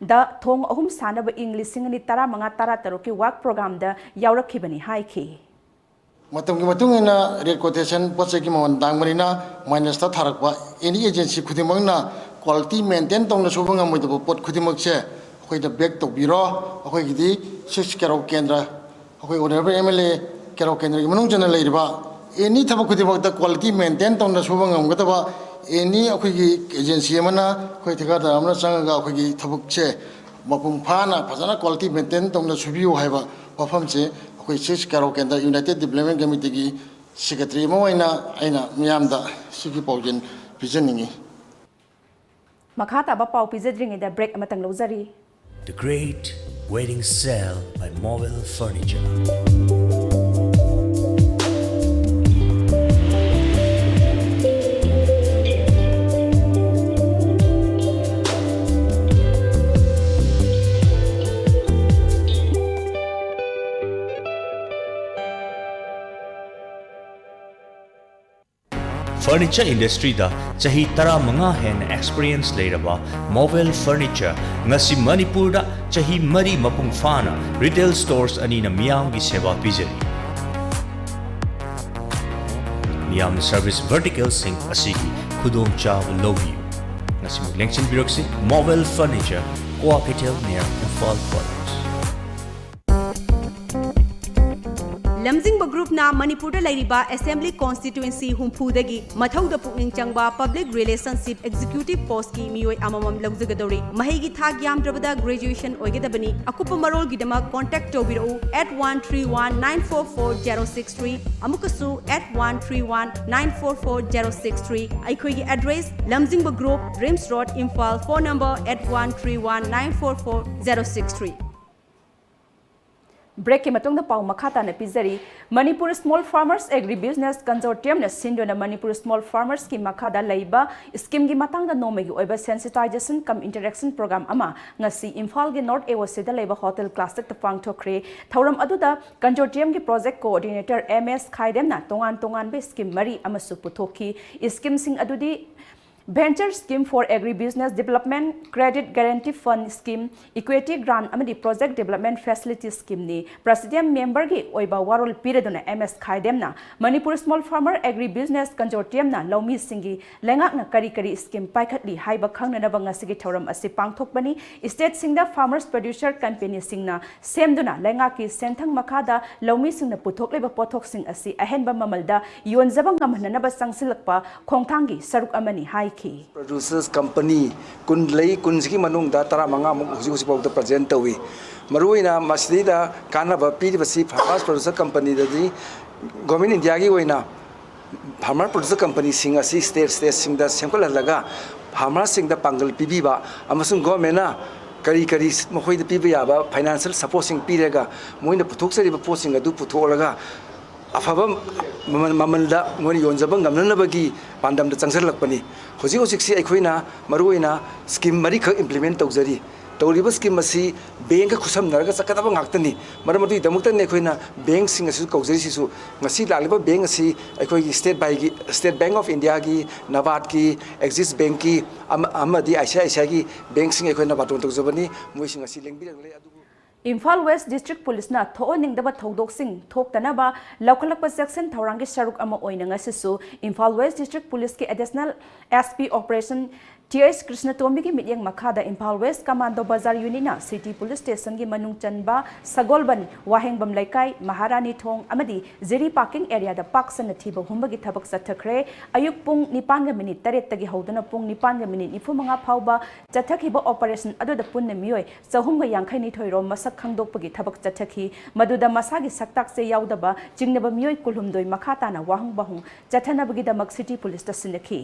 ꯊꯣꯡ ꯑꯍꯨꯝ ꯁꯥꯅꯕ ꯏꯪ ꯂꯤꯁꯤꯡ ꯑꯅꯤ ꯇꯔꯥꯃꯉꯥ ꯇꯔꯥꯇꯔꯨꯛꯀꯤ ꯋꯥꯔꯛ ꯄ꯭ꯔꯣꯒ꯭ꯔꯥꯝꯗ ꯌꯥꯎꯔꯛꯈꯤꯕꯅꯤ ꯍꯥꯏꯈꯤ꯫ ꯃꯇꯝꯒꯤ ꯃꯇꯨꯡ ꯏꯟꯅ ꯔꯦꯠ ꯀꯣꯇꯦꯁꯟ ꯄꯣꯠ ꯆꯩꯒꯤ ꯃꯃꯜ ꯇꯥꯡꯕꯅꯤꯅ ꯃꯥꯏꯅꯁꯇ ꯊꯥꯔꯛꯄ ꯑꯦꯅꯤ ꯑꯦꯖꯦꯟꯁꯤ ꯈꯨꯗꯤꯡꯃꯛꯅ ꯀ꯭ꯋꯥꯂꯤꯇꯤ ꯃꯦꯟꯇꯦꯟ ꯇꯧꯅ ꯁꯨꯕ ꯉꯝꯃꯣꯏꯗꯕ ꯄꯣꯠ ꯈꯨꯗꯤꯡꯃꯛꯁꯦ ꯑꯩꯈꯣꯏꯗ ꯕꯦꯛ ꯇꯧꯕꯤꯔꯣ꯫ ꯑꯩꯈꯣꯏꯒꯤꯗꯤ ꯁꯤꯛꯁ ꯀꯦꯔꯧ ꯀꯦꯟꯗ꯭ꯔ, ꯑꯩꯈꯣꯏ ꯑꯣꯅꯔꯦꯕꯜ ꯑꯦꯝ ꯑꯦꯜ ꯑꯦ ꯀꯦꯔꯧ ꯀꯦꯟꯗ꯭ꯔꯒꯤ ꯃꯅꯨꯡ ꯆꯟꯅ ꯂꯩꯔꯤꯕ ꯑꯦꯅꯤ ꯊꯕꯛ ꯈꯨꯗꯤꯡꯃꯛꯇ ꯀ꯭ꯋꯥꯂꯤꯇꯤ ꯃꯦꯟꯇꯦꯟ ꯇꯧꯅ ꯁꯨꯕ ꯉꯝꯒꯗꯕ ꯑꯦꯅꯤ ꯑꯩꯈꯣꯏꯒꯤ ꯑꯦꯖꯦꯟꯁꯤ ꯑꯃꯅ, ꯑꯩꯈꯣꯏ ꯊꯤꯀꯥꯗꯥꯔ ꯑꯃꯅ ꯆꯪꯉꯒ ꯑꯩꯈꯣꯏꯒꯤ ꯊꯕꯛꯁꯦ ꯃꯄꯨꯡ ꯐꯥꯅ ꯐꯖꯅ ꯀ꯭ꯋꯥꯂꯤꯇꯤ ꯃꯦꯟꯇꯦꯟ ꯇꯧꯅ ꯁꯨꯕꯤꯌꯨ ꯍꯥꯏꯕ ꯋꯥꯐꯝꯁꯦ ꯑꯩꯈꯣꯏ ꯁꯤꯛꯁ ꯀꯦꯔꯧ ꯀꯦꯟꯗ꯭ꯔ ꯌꯨꯅꯥꯏꯇꯦꯗ ꯗꯤꯕ꯭ꯂꯞꯃꯦꯟ ꯀꯃꯤꯇꯤꯒꯤ ꯁꯦꯀ꯭ꯔꯦꯇꯔꯤ ꯑꯃ ꯑꯣꯏꯅ ꯑꯩꯅ ꯃꯤꯌꯥꯝꯗ ꯁꯤꯒꯤ ꯄꯥꯎꯖꯦꯜ ꯄꯤꯖꯅꯤꯡꯏ꯫ ꯃꯈꯥ ꯇꯥꯕ ꯄꯥꯎ ꯄꯤꯖꯗ꯭ꯔꯤꯉꯩꯗ ꯕ꯭ꯔꯦꯛ ꯑꯃꯇꯪ ꯂꯧꯖꯔꯤ꯫ The Great Wedding Sale by Mobile Furniture. Furniture industryꯗ ꯆꯍꯤ ꯇꯔꯥꯃꯉꯥ ꯍꯦꯟꯅ experience ꯂꯩꯔꯕ Mobile Furniture ꯉꯁꯤ ꯃꯅꯤꯄꯨꯔꯗ ꯆꯍꯤ ꯃꯔꯤ ꯃꯄꯨꯡ ꯐꯥꯅ retail stores ꯑꯅꯤꯅ ꯃꯤꯌꯥꯝꯒꯤ ꯁꯦꯕꯥ ꯄꯤꯖꯔꯤ꯫ ꯃꯤꯌꯥꯝꯅ service verticalꯁꯤꯡ ꯑꯁꯤꯒꯤ ꯈꯨꯗꯣꯡꯆꯥꯕ ꯂꯧꯕꯤꯌꯨ꯫ ꯉꯁꯤꯃꯛ ꯂꯦꯡꯁꯤꯟꯕꯤꯔꯛꯁꯤ꯫ Mobile Furniture, Kua Keitel near Imphal Quarters. ꯂꯝꯖꯤꯡꯕ ꯒ꯭ꯔꯨꯞꯅ ꯃꯅꯤꯄꯨꯔꯗ ꯂꯩꯔꯤꯕ ꯑꯦꯁꯦꯝꯕ꯭ꯂꯤ ꯀꯣꯟꯁꯇꯤꯇ꯭ꯋꯦꯟꯁꯤ ꯍꯨꯝꯐꯨꯗꯒꯤ ꯃꯊꯧꯗ ꯄꯨꯛꯅꯤꯡ ꯆꯪꯕ ꯄꯕ꯭ꯂꯤꯛ ꯔꯤꯂꯦꯁꯟꯁꯤꯞ ꯑꯦꯛꯖꯤꯀ꯭ꯌꯨꯇꯤꯚ ꯄꯣꯁꯀꯤ ꯃꯤꯑꯣꯏ ꯑꯃꯃꯝ ꯂꯧꯖꯒꯗꯧꯔꯤ꯫ ꯃꯍꯩꯒꯤ ꯊꯥꯛ ꯌꯥꯝꯗ꯭ꯔꯕꯗ ꯒ꯭ꯔꯦꯖꯨꯑꯦꯁꯟ ꯑꯣꯏꯒꯗꯕꯅꯤ꯫ ꯑꯀꯨꯞꯄ ꯃꯔꯣꯜꯒꯤꯗꯃꯛ ꯀꯣꯟꯇꯦꯛ ꯇꯧꯕꯤꯔꯛꯎ eight one three one nine four four zero six three, ꯑꯃꯨꯛꯀꯁꯨ eight one three one nine four four zero six three꯫ ꯑꯩꯈꯣꯏꯒꯤ ꯑꯦꯗ꯭ꯔꯦꯁ: ꯂꯝꯖꯤꯡꯕ group, RIMS road, Imphal. Phone number eight one three one nine four four zero six three꯫ ꯕ꯭ꯔꯦꯛꯀꯤ ꯃꯇꯨꯡꯗ ꯄꯥꯎ ꯃꯈꯥ ꯇꯥꯅ ꯄꯤꯖꯔꯤ꯫ Manipur small farmers agri business ꯀꯟꯁꯣꯔꯇꯤꯌꯝꯅ ꯁꯤꯟꯗꯨꯅ ꯃꯅꯤꯄꯨꯔ ꯁ꯭ꯃꯣꯜ ꯐꯥꯔꯃꯔꯁꯀꯤ ꯃꯈꯥꯗ ꯂꯩꯕ ꯁ꯭ꯀꯤꯝꯒꯤ ꯃꯇꯥꯡꯗ ꯅꯣꯡꯃꯒꯤ ꯑꯣꯏꯕ ꯁꯦꯟꯁꯤꯇꯥꯏꯖꯦꯁꯟ ꯀꯝ ꯏꯟꯇꯔꯦꯛꯁꯟ ꯄ꯭ꯔꯣꯒ꯭ꯔꯥꯝ ꯑꯃ ꯉꯁꯤ ꯏꯝꯐꯥꯜꯒꯤ ꯅꯣꯔꯠ ꯑꯦ ꯑꯣ ꯁꯤꯗ ꯂꯩꯕ ꯍꯣꯇꯦꯜ ꯀ꯭ꯂꯥꯁꯤꯛꯇ ꯄꯥꯡꯊꯣꯛꯈ꯭ꯔꯦ꯫ ꯊꯧꯔꯝ ꯑꯗꯨꯗ ꯀꯟꯁꯣꯔꯇꯤꯌꯝꯒꯤ ꯄ꯭ꯔꯣꯖꯦꯛ ꯀꯣꯑꯣꯔꯗꯤꯅꯦꯇꯔ ꯑꯦꯝ ꯑꯦꯁ ꯈꯥꯏꯗꯦꯝꯅ ꯇꯣꯉꯥꯟ ꯇꯣꯉꯥꯟꯕ ꯁ꯭ꯀꯤꯝ ꯃꯔꯤ ꯑꯃꯁꯨ ꯄꯨꯊꯣꯛꯈꯤ꯫ ꯁ꯭ꯀꯤꯝꯁꯤꯡ ꯑꯗꯨꯗꯤ Venture Scheme for Agribusiness Development, Credit Guarantee Fund Scheme, Equity Grant ꯑꯃꯗꯤ Project Development Facility Scheme ꯅꯤ꯫ ꯄ꯭ꯔꯦꯁꯤꯗꯦꯟ ꯃꯦꯝꯕꯔꯒꯤ ꯑꯣꯏꯕ ꯋꯥꯔꯣꯜ ꯄꯤꯔꯗꯨꯅ M S Khaidem Manipur small farmer agri business ꯀꯟꯁꯣꯔꯇꯤꯌꯝꯅ ꯂꯧꯃꯤꯁꯤꯡꯒꯤ ꯂꯩꯉꯥꯛꯅ ꯀꯔꯤ ꯀꯔꯤ ꯁ꯭ꯀꯤꯝ ꯄꯥꯏꯈꯠꯂꯤ ꯍꯥꯏꯕ ꯈꯪꯅꯅꯕ ꯉꯁꯤꯒꯤ ꯊꯧꯔꯝ ꯑꯁꯤ ꯄꯥꯡꯊꯣꯛꯄꯅꯤ꯫ ꯁ꯭ꯇꯦꯠꯁꯤꯡꯗ ꯐꯥꯔꯃꯔꯁ ꯄ꯭ꯔꯗ꯭ꯌꯨꯁꯔ ꯀꯝꯄꯦꯅꯤꯁꯤꯡꯅ ꯁꯦꯝꯗꯨꯅ ꯂꯩꯉꯥꯛꯀꯤ ꯁꯦꯟꯊꯪ ꯃꯈꯥꯗ ꯂꯧꯃꯤꯁꯤꯡꯅ ꯄꯨꯊꯣꯛꯂꯤꯕ ꯄꯣꯠꯊꯣꯛꯁꯤꯡ ꯑꯁꯤ ꯑꯍꯦꯟꯕ ꯃꯃꯜꯗ ꯌꯣꯟꯖꯕ ꯉꯝꯍꯟꯅꯅꯕ ꯆꯪꯁꯤꯜꯂꯛꯄ ꯈꯣꯡꯊꯥꯡꯒꯤ ꯁꯔꯨꯛ ꯑꯃꯅꯤ ꯍꯥꯏꯈꯤ꯫ ꯄ꯭ꯔꯗ꯭ꯌꯨꯁꯔꯁ ꯀꯝꯄꯅꯤ ꯀꯨꯟ ꯂꯩ, ꯀꯨꯟꯁꯤꯒꯤ ꯃꯅꯨꯡꯗ ꯇꯔꯥꯃꯉꯥꯃꯨꯛ ꯍꯧꯖꯤꯛ ꯍꯧꯖꯤꯛꯐꯥꯎꯗ ꯄ꯭ꯔꯖꯦꯟ ꯇꯧꯏ꯫ ꯃꯔꯨꯑꯣꯏꯅ ꯃꯁꯤꯗꯩꯗ ꯀꯥꯟꯅꯕ ꯄꯤꯔꯤꯕꯁꯤ ꯐꯥꯔꯃꯔꯁ ꯄ꯭ꯔꯗ꯭ꯌꯨꯁꯔ ꯀꯝꯄꯅꯤꯗꯗꯤ ꯒꯣꯔꯃꯦꯟ ꯏꯟꯗꯤꯌꯥꯒꯤ ꯑꯣꯏꯅ ꯐꯥꯔꯃꯔ ꯄ꯭ꯔꯗ꯭ꯌꯨꯁꯔ ꯀꯝꯄꯅꯤꯁꯤꯡ ꯑꯁꯤ ꯁ꯭ꯇꯦꯠ ꯁ꯭ꯇꯦꯠꯁꯤꯡꯗ ꯁꯦꯝꯒꯠꯍꯜꯂꯒ ꯐꯥꯔꯃꯔꯁꯤꯡꯗ ꯄꯥꯡꯒꯜ ꯄꯤꯕꯤꯕ ꯑꯃꯁꯨꯡ ꯒꯣꯔꯃꯦꯟꯅ ꯀꯔꯤ ꯀꯔꯤ ꯃꯈꯣꯏꯗ ꯄꯤꯕ ꯌꯥꯕ ꯐꯥꯏꯅꯥꯟꯁꯤꯌꯦꯜ ꯁꯄꯣꯔꯠꯁꯤꯡ ꯄꯤꯔꯒ ꯃꯣꯏꯅ ꯄꯨꯊꯣꯛꯆꯔꯤꯕ ꯄꯣꯠꯁꯤꯡ ꯑꯗꯨ ꯄꯨꯊꯣꯛꯂꯒ ꯑꯐꯕ ꯃꯃꯜ, ꯃꯃꯜꯗ ꯃꯣꯏꯅ ꯌꯣꯟꯖꯕ ꯉꯝꯅꯅꯕꯒꯤ ꯄꯥꯟꯗꯝꯗ ꯆꯪꯁꯤꯜꯂꯛꯄꯅꯤ꯫ ꯍꯧꯖꯤꯛ ꯍꯧꯖꯤꯛꯁꯤ ꯑꯩꯈꯣꯏꯅ ꯃꯔꯨꯑꯣꯏꯅ ꯁ꯭ꯀꯤꯝ ꯃꯔꯤꯈꯛ ꯏꯝꯄ꯭ꯂꯤꯃꯦꯟ ꯇꯧꯖꯔꯤ꯫ ꯇꯧꯔꯤꯕ ꯁ꯭ꯀꯤꯝ ꯑꯁꯤ ꯕꯦꯡꯒ ꯈꯨꯠꯁꯝꯅꯔꯒ ꯆꯠꯀꯗꯕ ꯉꯥꯛꯇꯅꯤ꯫ ꯃꯔꯝ ꯑꯗꯨꯒꯤꯗꯃꯛꯇꯅꯤ ꯑꯩꯈꯣꯏꯅ ꯕꯦꯡꯁꯤꯡ ꯑꯁꯤ ꯀꯧꯖꯔꯤꯁꯤꯁꯨ꯫ ꯉꯁꯤ ꯂꯥꯛꯂꯤꯕ ꯕꯦꯡ ꯑꯁꯤ ꯑꯩꯈꯣꯏꯒꯤ ꯁ꯭ꯇꯦꯠ ꯕꯥꯏꯒꯤ, ꯁ꯭ꯇꯦꯠ ꯕꯦꯡ ꯑꯣꯐ ꯏꯟꯗꯤꯌꯥꯒꯤ, ꯅꯕꯥꯔꯗꯀꯤ, ꯑꯦꯛꯖꯤꯁ ꯕꯦꯡꯀꯤ ꯑꯃ-, ꯑꯃꯗꯤ ꯑꯥꯏ ꯁꯤ ꯑꯥꯏ ꯁꯤ ꯑꯥꯏꯒꯤ ꯕꯦꯡꯁꯤꯡ ꯑꯩꯈꯣꯏꯅ ꯕꯥꯇꯣꯟ ꯇꯧꯖꯕꯅꯤ꯫ ꯃꯣꯏꯁꯤꯡ ꯑꯁꯤ ꯂꯦꯡꯕꯤꯔꯛꯂꯦ꯫ ꯑꯗꯨꯕꯨ ꯏꯝꯐꯥꯜ ꯋꯦꯁ ꯗꯤꯁꯇ꯭ꯔꯤꯛ ꯄꯨꯂꯤꯁꯅ ꯊꯣꯛꯍꯟꯅꯤꯡꯗꯕ ꯊꯧꯗꯣꯛꯁꯤꯡ ꯊꯣꯛꯇꯅꯕ ꯂꯧꯈꯠꯂꯛꯄ ꯆꯦꯛꯁꯤꯟ ꯊꯧꯔꯥꯡꯒꯤ ꯁꯔꯨꯛ ꯑꯃ ꯑꯣꯏꯅ ꯉꯁꯤꯁꯨ ꯏꯝꯐꯥꯜ ꯋꯦꯁ ꯗꯤꯁꯇ꯭ꯔꯤꯛ ꯄꯨꯂꯤꯁꯀꯤ additional S P operation T H ꯀ꯭ꯔꯤꯁꯅꯇꯣꯝꯕꯤꯒꯤ ꯃꯤꯠꯌꯦꯡ ꯃꯈꯥꯗ ꯏꯝꯐꯥꯜ ꯋꯦꯁ ꯀꯃꯥꯟꯗꯣ ꯕꯖꯥꯔ ꯌꯨꯅꯤꯠꯅ ꯁꯤꯇꯤ ꯄꯨꯂꯤꯁ ꯁ꯭ꯇꯦꯁꯟꯒꯤ ꯃꯅꯨꯡ ꯆꯟꯕ ꯁꯒꯣꯜꯕꯟ, ꯋꯥꯍꯦꯡꯕꯝ ꯂꯩꯀꯥꯏ, ꯃꯍꯥꯔꯥꯅꯤ ꯊꯣꯡ ꯑꯃꯗꯤ ꯖꯤꯔꯤ ꯄꯥꯔꯀꯤꯡ ꯑꯦꯔꯤꯌꯥꯗ ꯄꯥꯛ ꯁꯟꯅ ꯊꯤꯕ ꯍꯨꯝꯕꯒꯤ ꯊꯕꯛ ꯆꯠꯊꯈ꯭ꯔꯦ꯫ ꯑꯌꯨꯛ ꯄꯨꯡ ꯅꯤꯄꯥꯟꯒ ꯃꯤꯅꯤꯠ ꯇꯔꯦꯠꯇꯒꯤ ꯍꯧꯗꯨꯅ ꯄꯨꯡ ꯅꯤꯄꯥꯟꯒ ꯃꯤꯅꯤꯠ ꯅꯤꯐꯨ ꯃꯉꯥ ꯐꯥꯎꯕ ꯆꯠꯊꯈꯤꯕ ꯑꯣꯄꯔꯦꯁꯟ ꯑꯗꯨꯗ ꯄꯨꯟꯅ ꯃꯤꯑꯣꯏ ꯆꯍꯨꯝꯒ ꯌꯥꯡꯈꯩ ꯅꯤꯊꯣꯏ ꯔꯣꯝ ꯃꯁꯛ ꯈꯪꯗꯣꯛꯄꯒꯤ ꯊꯕꯛ ꯆꯠꯊꯈꯤ꯫ ꯃꯗꯨꯗ ꯃꯁꯥꯒꯤ ꯁꯛꯇꯥꯛ ꯆꯦ ꯌꯥꯎꯗꯕ ꯆꯤꯡꯅꯕ ꯃꯤꯑꯣꯏ ꯀꯨꯟꯍꯨꯝꯗꯣꯏ ꯃꯈꯥ ꯇꯥꯅ ꯋꯥꯍꯪ ꯋꯥꯍꯪ ꯆꯠꯊꯅꯕꯒꯤꯗꯃꯛ ꯁꯤꯇꯤ ꯄꯨꯂꯤꯁꯇ ꯁꯤꯟꯅꯈꯤ꯫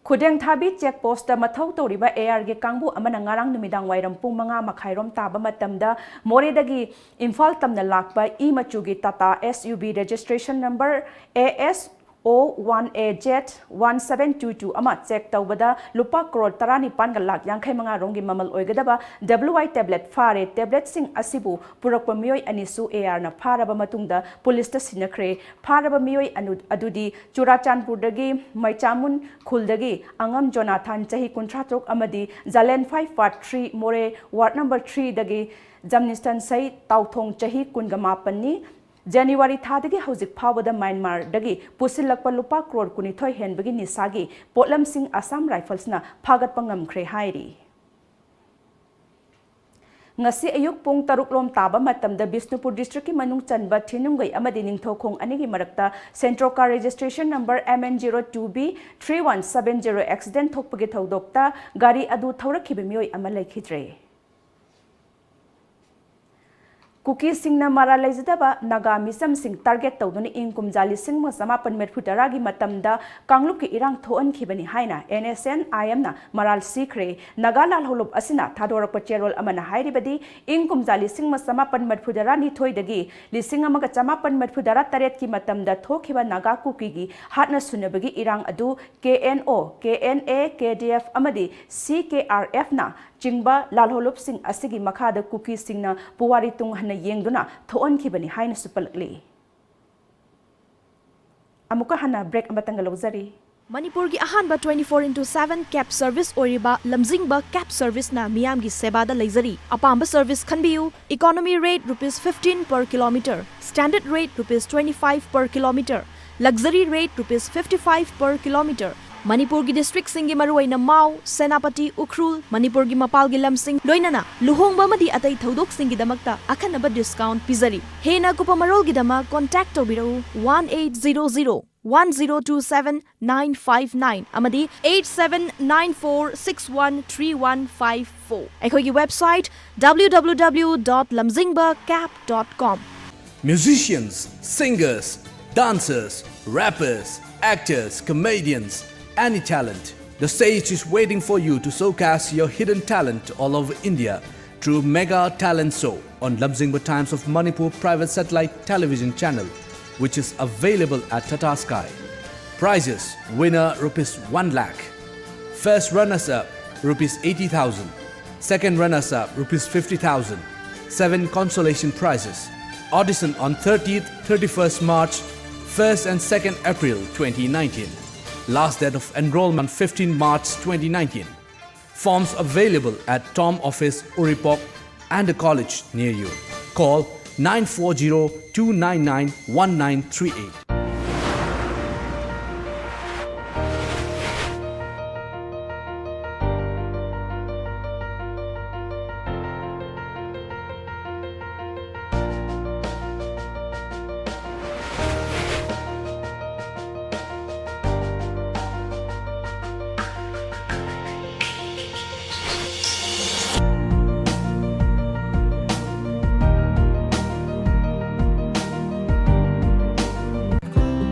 ꯈꯨꯗꯦꯡꯊꯥꯕꯤ ꯆꯦꯛ ꯄꯣꯁꯇ ꯃꯊꯧ ꯇꯧꯔꯤꯕ ꯑꯦ ꯑꯥꯔꯒꯤ ꯀꯥꯡꯕꯨ ꯑꯃꯅ ꯉꯔꯥꯡ ꯅꯨꯃꯤꯗꯥꯡ ꯋꯥꯏꯔꯝ ꯄꯨꯡ ꯃꯉꯥ ꯃꯈꯥꯏꯔꯣꯝ ꯇꯥꯕ ꯃꯇꯝꯗ ꯃꯣꯔꯦꯗꯒꯤ ꯏꯝꯐꯥꯜ ꯇꯝꯅ ꯂꯥꯛꯄ ꯏ ꯃꯆꯨꯒꯤ Tata S U V registration number A S O one A Z one seven two two ꯑꯃ ꯆꯦꯛ ꯇꯧꯕꯗ ꯂꯨꯄꯥ ꯀ꯭ꯔꯣꯔ ꯇꯔꯥꯅꯤꯄꯥꯟꯒ ꯂꯥꯛ ꯌꯥꯡꯈꯩ ꯃꯉꯥ ꯔꯣꯝꯒꯤ ꯃꯃꯜ ꯑꯣꯏꯒꯗꯕ ꯗꯕ꯭ꯂꯤꯎ ꯑꯥꯏ ꯇꯦꯕ꯭ꯂꯦꯠ ꯐꯥꯔꯦ꯫ ꯇꯦꯕ꯭ꯂꯦꯠꯁꯤꯡ ꯑꯁꯤꯕꯨ ꯄꯨꯔꯛꯄ ꯃꯤꯑꯣꯏ ꯑꯅꯤꯁꯨ ꯑꯦ ꯑꯥꯔꯅ ꯐꯥꯔꯕ ꯃꯇꯨꯡꯗ ꯄꯨꯂꯤꯁꯇ ꯁꯤꯟꯅꯈ꯭ꯔꯦ꯫ ꯐꯥꯔꯕ ꯃꯤꯑꯣꯏ ꯑꯅꯨ-, ꯑꯗꯨꯗꯤ ꯆꯨꯔꯥꯆꯥꯟꯄꯨꯔꯗꯒꯤ ꯃꯩꯆꯥꯃꯨꯟ ꯈꯨꯜꯗꯒꯤ ꯑꯉꯝ ꯖꯣꯅꯥꯊꯥꯟ ꯆꯍꯤ ꯀꯨꯟꯊ꯭ꯔꯥ ꯇꯔꯨꯛ ꯑꯃꯗꯤ ꯖꯥꯂꯦꯟꯐꯥꯏ ꯄꯥꯔꯠ ꯊ꯭ꯔꯤ ꯃꯣꯔꯦ ꯋꯥꯔꯗ ꯅꯝꯕꯔ ꯊ꯭ꯔꯤꯗꯒꯤ ꯖꯝꯅꯤꯁꯇꯟ ꯁꯩ ꯇꯥꯎꯊꯣꯡ ꯆꯍꯤ ꯀꯨꯟꯒ ꯃꯥꯄꯟꯅꯤ꯫ ꯖꯅꯋꯥꯔꯤ ꯊꯥꯗꯒꯤ ꯍꯧꯖꯤꯛ ꯐꯥꯎꯕꯗ ꯃ꯭ꯌꯥꯟꯃꯥꯔꯗꯒꯤ ꯄꯨꯁꯤꯜꯂꯛꯄ ꯂꯨꯄꯥ ꯀ꯭ꯔꯣꯔ ꯀꯨꯟꯅꯤꯊꯣꯏ ꯍꯦꯟꯕꯒꯤ ꯅꯤꯁꯥꯒꯤ ꯄꯣꯠꯂꯝꯁꯤꯡ ꯑꯁꯥꯝ ꯔꯥꯏꯐꯜꯁꯅ ꯐꯥꯒꯠꯄ ꯉꯝꯈ꯭ꯔꯦ ꯍꯥꯏꯔꯤ꯫ ꯉꯁꯤ ꯑꯌꯨꯛ ꯄꯨꯡ ꯇꯔꯨꯛ ꯂꯣꯝ ꯇꯥꯕ ꯃꯇꯝꯗ ꯕꯤꯁꯅꯨꯄꯨꯔ ꯗꯤꯁꯇ꯭ꯔꯤꯛꯀꯤ ꯃꯅꯨꯡ ꯆꯟꯕ ꯊꯤꯅꯨꯡꯒꯩ ꯑꯃꯗꯤ ꯅꯤꯡꯊꯧꯈꯣꯡ ꯑꯅꯤꯒꯤ ꯃꯔꯛꯇ Santro car registration number M N zero two B three one seven zero accident ꯊꯣꯛꯄꯒꯤ ꯊꯧꯗꯣꯛꯇ ꯒꯥꯔꯤ ꯑꯗꯨ ꯊꯧꯔꯛꯈꯤꯕ ꯃꯤꯑꯣꯏ ꯑꯃ ꯂꯩꯈꯤꯗ꯭ꯔꯦ꯫ ꯀꯨꯀꯤꯁꯤꯡꯅ ꯃꯔꯥꯜ ꯂꯩꯖꯗꯕ ꯅꯥꯒꯥ ꯃꯤꯆꯝꯁꯤꯡ ꯇꯥꯔꯒꯦꯠ ꯇꯧꯗꯨꯅ ꯏꯪ ꯀꯨꯝꯖꯥ ꯂꯤꯁꯤꯡ ꯑꯃ ꯆꯃꯥꯄꯟ ꯃꯔꯤꯐꯨ ꯇꯔꯥꯒꯤ ꯃꯇꯝꯗ ꯀꯥꯡꯂꯨꯞꯀꯤ ꯏꯔꯥꯡ ꯊꯣꯛꯍꯟꯈꯤꯕꯅꯤ ꯍꯥꯏꯅ ꯑꯦꯟ ꯑꯦꯁ ꯑꯦꯟ ꯑꯥꯏ ꯑꯦꯝꯅ ꯃꯔꯥꯜ ꯁꯤꯈ꯭ꯔꯦ꯫ ꯅꯥꯒꯥ ꯂꯥꯜꯍꯧꯂꯨꯞ ꯑꯁꯤꯅ ꯊꯥꯗꯣꯔꯛꯄ ꯆꯦꯔꯣꯜ ꯑꯃꯅ ꯍꯥꯏꯔꯤꯕꯗꯤ, ꯏꯪ ꯀꯨꯝꯖꯥ ꯂꯤꯁꯤꯡ ꯑꯃ ꯆꯃꯥꯄꯟ ꯃꯔꯤꯐꯨ ꯇꯔꯥꯅꯤꯊꯣꯏꯗꯒꯤ ꯂꯤꯁꯤꯡ ꯑꯃꯒ ꯆꯃꯥꯄꯟ ꯃꯔꯤꯐꯨ ꯇꯔꯥ ꯇꯔꯦꯠꯀꯤ ꯃꯇꯝꯗ ꯊꯣꯛꯈꯤꯕ ꯅꯥꯒꯥ ꯀꯨꯀꯤꯒꯤ ꯍꯥꯠꯅ ꯁꯨꯅꯕꯒꯤ ꯏꯔꯥꯡ ꯑꯗꯨ ꯀꯦ N O, K N A, K D F ꯑꯃꯗꯤ ꯁꯤ ꯀꯦ ꯑꯥꯔ ꯑꯦꯐꯅ ꯆꯤꯡꯕ ꯂꯥꯜꯍꯧꯂꯨꯞꯁꯤꯡ ꯑꯁꯤꯒꯤ ꯃꯈꯥꯗ ꯀꯨꯀꯤꯁꯤꯡꯅ ꯄꯨꯋꯥꯔꯤ ꯇꯨꯡ ꯍꯟꯅ ꯌꯦꯡꯗꯨꯅ ꯊꯣꯛꯍꯟꯈꯤꯕꯅꯤ ꯍꯥꯏꯅꯁꯨ ꯄꯜꯂꯛꯂꯤ꯫ ꯑꯃꯨꯛꯀ ꯍꯟꯅ ꯕ꯭ꯔꯦꯛ ꯑꯃꯇꯪꯒ ꯂꯧꯖꯔꯤ꯫ ꯃꯅꯤꯄꯨꯔꯒꯤ ꯑꯍꯥꯟꯕ twenty four into seven cab service ꯑꯣꯏꯔꯤꯕ ꯂꯝꯖꯤꯡꯕ cab serviceꯅ ꯃꯤꯌꯥꯝꯒꯤ ꯁꯦꯕꯥꯗ ꯂꯩꯖꯔꯤ꯫ ꯑꯄꯥꯝꯕ service ꯈꯟꯕꯤꯌꯨ꯫ Economy rate rupees fifteen per kilometer, standard rate rupees twenty five per kilometer, luxury rate rupees fifty five per kilometer꯫ ꯃꯅꯤꯄꯨꯔꯒꯤ districtꯁꯤꯡꯒꯤ ꯃꯔꯨꯑꯣꯏꯅ ꯃꯥꯎ, ꯁꯦꯅꯥꯄꯇꯤ, ꯎꯈ꯭ꯔꯨꯜ, ꯃꯅꯤꯄꯨꯔꯒꯤ ꯃꯄꯥꯜꯒꯤ ꯂꯝꯁꯤꯡ, ꯂꯣꯏꯅꯅ ꯂꯨꯍꯣꯡꯕ ꯑꯃꯗꯤ ꯑꯇꯩ ꯊꯧꯗꯣꯛꯁꯤꯡꯒꯤꯗꯃꯛꯇ ꯑꯈꯟꯅꯕ discount ꯄꯤꯖꯔꯤ꯫ ꯍꯦꯟꯅ ꯑꯀꯨꯞꯄ ꯃꯔꯣꯜꯒꯤꯗꯃꯛ contact ꯇꯧꯕꯤꯔꯛꯎ one eight zero zero one zero two seven nine five nine ꯑꯃꯗꯤ eight seven nine four six one three one five four꯫ ꯑꯩꯈꯣꯏꯒꯤ website W W W dot lamzingba cab dot com꯫ Musicians, singers, dancers, rappers, actors, comedians, any talent. The stage is waiting for you to showcase your hidden talent all over India through Mega Talent Show on Lamzingba Times of Manipur private satellite television channel, which is available at Tata Sky. Prizes: winner rupees one lakh, first runners up rupees eighty thousand, second runners up rupees fifty thousand, seven consolation prizes. Audition on thirtieth, thirty-first March, first and second April twenty nineteen. Last date of enrollment fifteen March twenty nineteen. Forms available at Tom Office, Uripok, and the college near you. Call nine four zero two nine nine one nine three eight.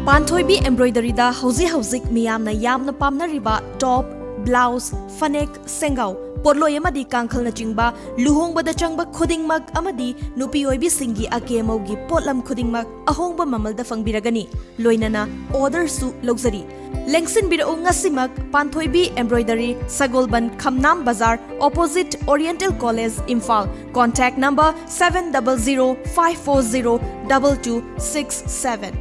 ꯄꯥꯟꯊꯣꯏꯕꯤ Embroideryꯗ ꯍꯧꯖꯤꯛ ꯍꯧꯖꯤꯛ ꯃꯤꯌꯥꯝꯅ ꯌꯥꯝꯅ ꯄꯥꯝꯅꯔꯤꯕ top, blouse, ꯐꯅꯦꯛ, ꯁꯦꯡꯒꯥꯎ, ꯄꯣꯠꯂꯣꯏ ꯑꯃꯗꯤ ꯀꯥꯡꯈꯜꯅꯆꯤꯡꯕ ꯂꯨꯍꯣꯡꯕꯗ ꯆꯪꯕ ꯈꯨꯗꯤꯡꯃꯛ ꯑꯃꯗꯤ ꯅꯨꯄꯤ ꯑꯣꯏꯕꯤꯁꯤꯡꯒꯤ ꯑꯀꯦ ꯑꯃꯧꯒꯤ ꯄꯣꯠꯂꯝ ꯈꯨꯗꯤꯡꯃꯛ ꯑꯍꯣꯡꯕ ꯃꯃꯜꯗ ꯐꯪꯕꯤꯔꯒꯅꯤ꯫ ꯂꯣꯏꯅꯅ orderꯁꯨ ꯂꯧꯖꯔꯤ꯫ ꯂꯦꯡꯁꯤꯟꯕꯤꯔꯛꯎ ꯉꯁꯤꯃꯛ ꯄꯥꯟꯊꯣꯏꯕꯤ Embroidery, ꯁꯒꯣꯜꯕꯟ, ꯈꯝꯅꯥꯝ ꯕꯖꯥꯔ, opposite Oriental College, Imphal. Contact number seven double zero five four zero double two six seven꯫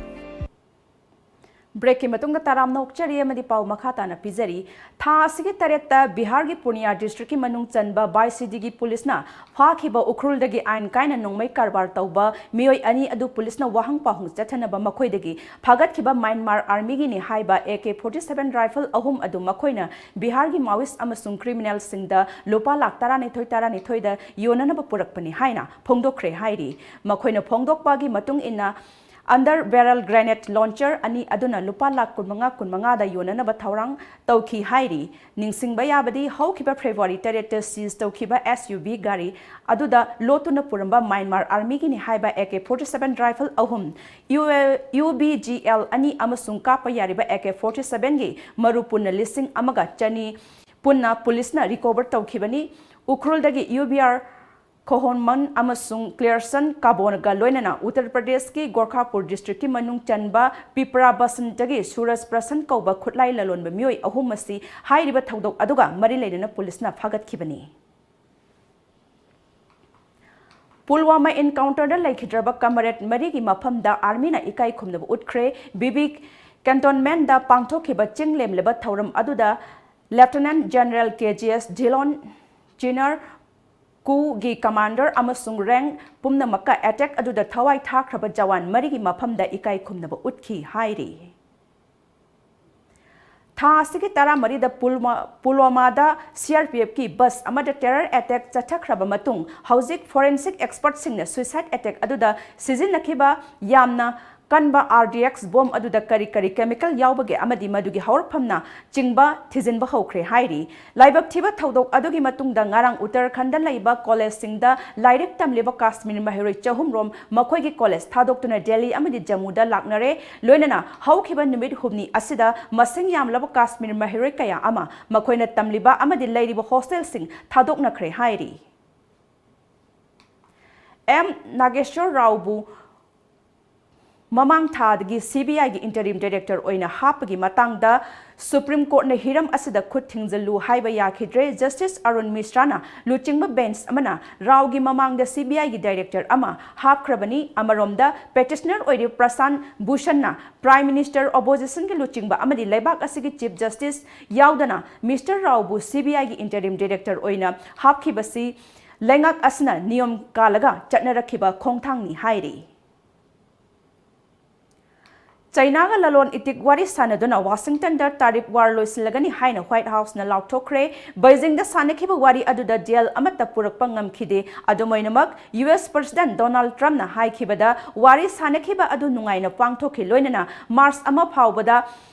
ꯕ꯭ꯔꯦꯛꯀꯤ ꯃꯇꯨꯡꯗ ꯇꯔꯥꯝꯅ ꯑꯣꯛꯆꯔꯤ ꯑꯃꯗꯤ ꯄꯥꯎ ꯃꯈꯥ ꯇꯥꯅ ꯄꯤꯖꯔꯤ꯫ ꯊꯥ ꯑꯁꯤꯒꯤ ꯇꯔꯦꯠꯇ ꯕꯤꯍꯥꯔꯒꯤ ꯄꯨꯔꯅꯤꯌꯥ ꯗꯤꯁꯇ꯭ꯔꯤꯛꯀꯤ ꯃꯅꯨꯡ ꯆꯟꯕ ꯕꯥꯏꯁꯤꯗꯤꯒꯤ ꯄꯨꯂꯤꯁꯅ ꯐꯥꯈꯤꯕ ꯎꯈ꯭ꯔꯨꯜꯗꯒꯤ ꯑꯥꯏꯟ ꯀꯥꯏꯅ ꯅꯣꯡꯃꯩ ꯀꯔꯕꯥꯔ ꯇꯧꯕ ꯃꯤꯑꯣꯏ ꯑꯅꯤ ꯑꯗꯨ ꯄꯨꯂꯤꯁꯅ ꯋꯥꯍꯪ ꯄꯥꯎꯍꯪ ꯆꯠꯊꯅꯕ ꯃꯈꯣꯏꯗꯒꯤ ꯐꯥꯒꯠꯈꯤꯕ ꯃ꯭ꯌꯥꯟꯃꯥꯔ ꯑꯥꯔꯃꯤꯒꯤꯅꯤ ꯍꯥꯏꯕ A K forty seven rifle ꯑꯍꯨꯝ ꯑꯗꯨ ꯃꯈꯣꯏꯅ ꯕꯤꯍꯥꯔꯒꯤ ꯃꯥꯋꯤꯁ ꯑꯃꯁꯨꯡ ꯀ꯭ꯔꯤꯃꯤꯅꯦꯜꯁꯤꯡꯗ ꯂꯨꯄꯥ ꯂꯥꯈ ꯇꯔꯥꯅꯤꯊꯣꯏ ꯇꯔꯥꯅꯤꯊꯣꯏꯗ ꯌꯣꯟꯅꯅꯕ ꯄꯨꯔꯛꯄꯅꯤ ꯍꯥꯏꯅ ꯐꯣꯡꯗꯣꯛꯈ꯭ꯔꯦ ꯍꯥꯏꯔꯤ꯫ ꯃꯈꯣꯏꯅ ꯐꯣꯡꯗꯣꯛꯄꯒꯤ ꯃꯇꯨꯡ ꯏꯟꯅ, ꯑꯟꯗꯔ ꯕꯦꯔꯦꯜ ꯒ꯭ꯔꯦꯅꯦꯗ ꯂꯣꯟꯆꯔ ꯑꯅꯤ ꯑꯗꯨꯅ ꯂꯨꯄꯥ ꯂꯥꯈ ꯀꯨꯟꯃꯉꯥ ꯀꯨꯟꯃꯉꯥꯗ ꯌꯣꯟꯅꯅꯕ ꯊꯧꯔꯥꯡ ꯇꯧꯈꯤ ꯍꯥꯏꯔꯤ꯫ ꯅꯤꯡꯁꯤꯡꯕ ꯌꯥꯕꯗꯤ, ꯍꯧꯈꯤꯕ ꯐꯦꯕ꯭ꯔꯨꯋꯥꯔꯤ ꯇꯔꯦꯠꯇ ꯁꯤꯖ ꯇꯧꯈꯤꯕ ꯑꯦꯁ ꯌꯨ ꯚꯤ ꯒꯥꯔꯤ ꯑꯗꯨꯗ ꯂꯣꯠꯇꯨꯅ ꯄꯨꯔꯝꯕ ꯃ꯭ꯌꯥꯟꯃꯥꯔ ꯑꯥꯔꯃꯤꯒꯤꯅꯤ ꯍꯥꯏꯕ A K forty seven rifle ꯑꯍꯨꯝ, ꯌꯨ ꯑꯦ, ꯌꯨ ꯕꯤ ꯖꯤ ꯑꯦꯜ ꯑꯅꯤ ꯑꯃꯁꯨꯡ ꯀꯥꯞꯄ ꯌꯥꯔꯤꯕ ꯑꯦ ꯀꯦ ꯐꯣꯔꯇꯤ ꯁꯚꯦꯟꯒꯤ ꯃꯔꯨ ꯄꯨꯟꯅ ꯂꯤꯁꯤꯡ ꯑꯃꯒ ꯆꯅꯤ ꯄꯨꯟꯅ ꯄꯨꯂꯤꯁꯅ ꯔꯤꯀꯣꯚꯔ ꯇꯧꯈꯤꯕꯅꯤ꯫ ꯎꯈ꯭ꯔꯨꯜꯗꯒꯤ ꯌꯨ ꯕꯤ ꯑꯥꯔ ꯈꯣꯍꯣꯟꯃꯟ ꯑꯃꯁꯨꯡ ꯀ꯭ꯂꯤꯌꯔꯁꯟ ꯀꯥꯕꯣꯟꯒ ꯂꯣꯏꯅꯅ ꯎꯠꯇꯔ ꯄ꯭ꯔꯗꯦꯁꯀꯤ ꯒꯣꯔꯈꯥꯄꯨꯔ ꯗꯤꯁꯇ꯭ꯔꯤꯛꯀꯤ ꯃꯅꯨꯡ ꯆꯟꯕ ꯄꯤꯄ꯭ꯔꯥ ꯕꯁꯟꯇꯒꯤ ꯁꯨꯔꯖ ꯄ꯭ꯔꯁꯟ ꯀꯧꯕ ꯈꯨꯠꯂꯥꯏ ꯂꯂꯣꯟꯕ ꯃꯤꯑꯣꯏ ꯑꯍꯨꯝ ꯑꯁꯤ ꯍꯥꯏꯔꯤꯕ ꯊꯧꯗꯣꯛ ꯑꯗꯨꯒ ꯃꯔꯤ ꯂꯩꯅꯅ ꯄꯨꯂꯤꯁꯅ ꯐꯥꯒꯠꯈꯤꯕꯅꯤ꯫ ꯄꯨꯜꯋꯥꯃꯥ ꯏꯟꯀꯥꯎꯟꯇꯔꯗ ꯂꯩꯈꯤꯗ꯭ꯔꯕ ꯀꯃꯔꯦꯗ ꯃꯔꯤꯒꯤ ꯃꯐꯝꯗ ꯑꯥꯔꯃꯤꯅ ꯏꯀꯥꯏ ꯈꯨꯝꯅꯕ ꯎꯠꯈ꯭ꯔꯦ꯫ ꯕꯤꯕꯤ ꯀꯦꯟꯇꯣꯟꯃꯦꯟꯗ ꯄꯥꯡꯊꯣꯛꯈꯤꯕ ꯆꯤꯡ ꯂꯦꯝꯂꯕ ꯊꯧꯔꯝ ꯑꯗꯨꯗ ꯂꯦꯐꯇꯤꯅꯦꯟꯠ ꯖꯦꯅꯔꯦꯜ ꯀꯦ ꯖꯤ ꯑꯦꯁ ꯙꯤꯂꯣꯟ ꯆꯤꯅꯔ ꯀꯨꯒꯤ ꯀꯃꯥꯟꯗꯔ ꯑꯃꯁꯨꯡ ꯔꯦꯡꯛ ꯄꯨꯝꯅꯃꯛꯀ ꯑꯦꯇꯦꯛ ꯑꯗꯨꯗ ꯊꯋꯥꯏ ꯊꯥꯈ꯭ꯔꯕ ꯖꯋꯥꯟ ꯃꯔꯤꯒꯤ ꯃꯐꯝꯗ ꯏꯀꯥꯏ ꯈꯨꯝꯅꯕ ꯎꯠꯈꯤ ꯍꯥꯏꯔꯤ꯫ ꯊꯥ ꯑꯁꯤꯒꯤ ꯇꯔꯥꯃꯔꯤꯗ ꯄꯨꯜꯋꯥ-, ꯄꯨꯜꯋꯥꯃꯥꯗ ꯁꯤ ꯑꯥꯔ ꯄꯤ ꯑꯦꯐꯀꯤ ꯕꯁ ꯑꯃꯗ ꯇꯦꯔꯔ ꯑꯦꯇꯦꯛ ꯆꯠꯊꯈ꯭ꯔꯕ ꯃꯇꯨꯡ, ꯍꯧꯖꯤꯛ ꯐꯣꯔꯦꯟꯁꯤꯛ ꯑꯦꯛꯁꯄꯔꯠꯁꯤꯡꯅ ꯁꯨꯏꯁꯥꯏꯗ ꯑꯦꯇꯦꯛ ꯑꯗꯨꯗ ꯁꯤꯖꯤꯟꯅꯈꯤꯕ ꯌꯥꯝꯅ ꯀꯟꯕ ꯑꯥꯔ ꯗꯤ ꯑꯦꯛꯁ ꯕꯣꯝ ꯑꯗꯨꯗ ꯀꯔꯤ ꯀꯔꯤ ꯀꯦꯃꯤꯀꯦꯜ ꯌꯥꯎꯕꯒꯦ ꯑꯃꯗꯤ ꯃꯗꯨꯒꯤ ꯍꯧꯔꯛꯐꯝꯅ ꯆꯤꯡꯕ ꯊꯤꯖꯤꯟꯕ ꯍꯧꯈ꯭ꯔꯦ ꯍꯥꯏꯔꯤ꯫ ꯂꯥꯏꯕꯛ ꯊꯤꯕ ꯊꯧꯗꯣꯛ ꯑꯗꯨꯒꯤ ꯃꯇꯨꯡꯗ ꯉꯔꯥꯡ ꯎꯠꯇꯔꯈꯟꯗ ꯂꯩꯕ ꯀꯣꯂꯦꯖꯁꯤꯡꯗ ꯂꯥꯏꯔꯤꯛ ꯇꯝꯂꯤꯕ ꯀꯥꯁꯃꯤꯔ ꯃꯍꯩꯔꯣꯏ ꯆꯍꯨꯝ ꯔꯣꯝ ꯃꯈꯣꯏꯒꯤ ꯀꯣꯂꯦꯖ ꯊꯥꯗꯣꯛꯇꯨꯅ ꯗꯦꯜꯂꯤ ꯑꯃꯗꯤ ꯖꯝꯃꯨꯗ ꯂꯥꯛꯅꯔꯦ꯫ ꯂꯣꯏꯅꯅ ꯍꯧꯈꯤꯕ ꯅꯨꯃꯤꯠ ꯍꯨꯝꯅꯤ ꯑꯁꯤꯗ ꯃꯁꯤꯡ ꯌꯥꯝꯂꯕ ꯀꯥꯁꯃꯤꯔ ꯃꯍꯩꯔꯣꯏ ꯀꯌꯥ ꯑꯃ ꯃꯈꯣꯏꯅ ꯇꯝꯂꯤꯕ ꯑꯃꯗꯤ ꯂꯩꯔꯤꯕ ꯍꯣꯁꯇꯦꯜꯁꯤꯡ ꯊꯥꯗꯣꯛꯅꯈ꯭ꯔꯦ ꯍꯥꯏꯔꯤ꯫ ꯑꯦꯝ ꯅꯥꯒꯦꯁ꯭ꯋꯔ ꯔꯥꯎꯕꯨ ꯃꯃꯥꯡ ꯊꯥꯗꯒꯤ CBIꯒꯤ interim director ꯑꯣꯏꯅ ꯍꯥꯞꯄꯒꯤ ꯃꯇꯥꯡꯗ Supreme Courtꯅ ꯍꯤꯔꯝ ꯑꯁꯤꯗ ꯈꯨꯠ ꯊꯤꯡꯖꯤꯜꯂꯨ ꯍꯥꯏꯕ ꯌꯥꯈꯤꯗ꯭ꯔꯦ꯫ Justice ꯑꯔꯨꯟ ꯃꯤꯁ꯭ꯔꯥꯅ ꯂꯨꯆꯤꯡꯕ bench ꯑꯃꯅ ꯔꯥꯎꯒꯤ ꯃꯃꯥꯡꯗ CBIꯒꯤ director ꯑꯃ ꯍꯥꯞꯈ꯭ꯔꯕꯅꯤ꯫ ꯑꯃꯔꯣꯝꯗ petitioner ꯑꯣꯏꯔꯤꯕ ꯄ꯭ꯔꯁꯥꯟ ꯚꯨꯁꯟꯅ Prime Minister, oppositionꯒꯤ ꯂꯨꯆꯤꯡꯕ ꯑꯃꯗꯤ ꯂꯩꯕꯥꯛ ꯑꯁꯤꯒꯤ Chief Justice ꯌꯥꯎꯗꯅ Mister ꯔꯥꯎꯕꯨ CBIꯒꯤ interim director ꯑꯣꯏꯅ ꯍꯥꯞꯈꯤꯕꯁꯤ ꯂꯩꯉꯥꯛ ꯑꯁꯤꯅ ꯅꯤꯌꯣꯝ ꯀꯥꯜꯂꯒ ꯆꯠꯅꯔꯛꯈꯤꯕ ꯈꯣꯡꯊꯥꯡꯅꯤ ꯍꯥꯏꯔꯤ꯫ ꯆꯩꯅꯥꯒ ꯂꯂꯣꯟ ꯏꯇꯤꯛ ꯋꯥꯔꯤ ꯁꯥꯟꯅꯗꯨꯅ ꯋꯥꯁꯤꯡꯇꯟꯗ tariff war ꯂꯣꯏꯁꯤꯜꯂꯒꯅꯤ ꯍꯥꯏꯅ White Houseꯅ ꯂꯥꯎꯊꯣꯛꯈ꯭ꯔꯦ꯫ ꯕꯩꯖꯤꯡꯗ ꯁꯥꯟꯅꯈꯤꯕ ꯋꯥꯔꯤ ꯑꯗꯨꯗ deal ꯑꯃꯠꯇ ꯄꯨꯔꯛꯄ ꯉꯝꯈꯤꯗꯦ꯫ ꯑꯗꯨꯝ ꯑꯣꯏꯅꯃꯛ, US President Donald Trumpꯅ ꯍꯥꯏꯈꯤꯕꯗ ꯋꯥꯔꯤ ꯁꯥꯟꯅꯈꯤꯕ ꯑꯗꯨ ꯅꯨꯡꯉꯥꯏꯅ ꯄꯥꯡꯊꯣꯛꯈꯤ, ꯂꯣꯏꯅꯅ March ꯑꯃ ꯐꯥꯎꯕꯗ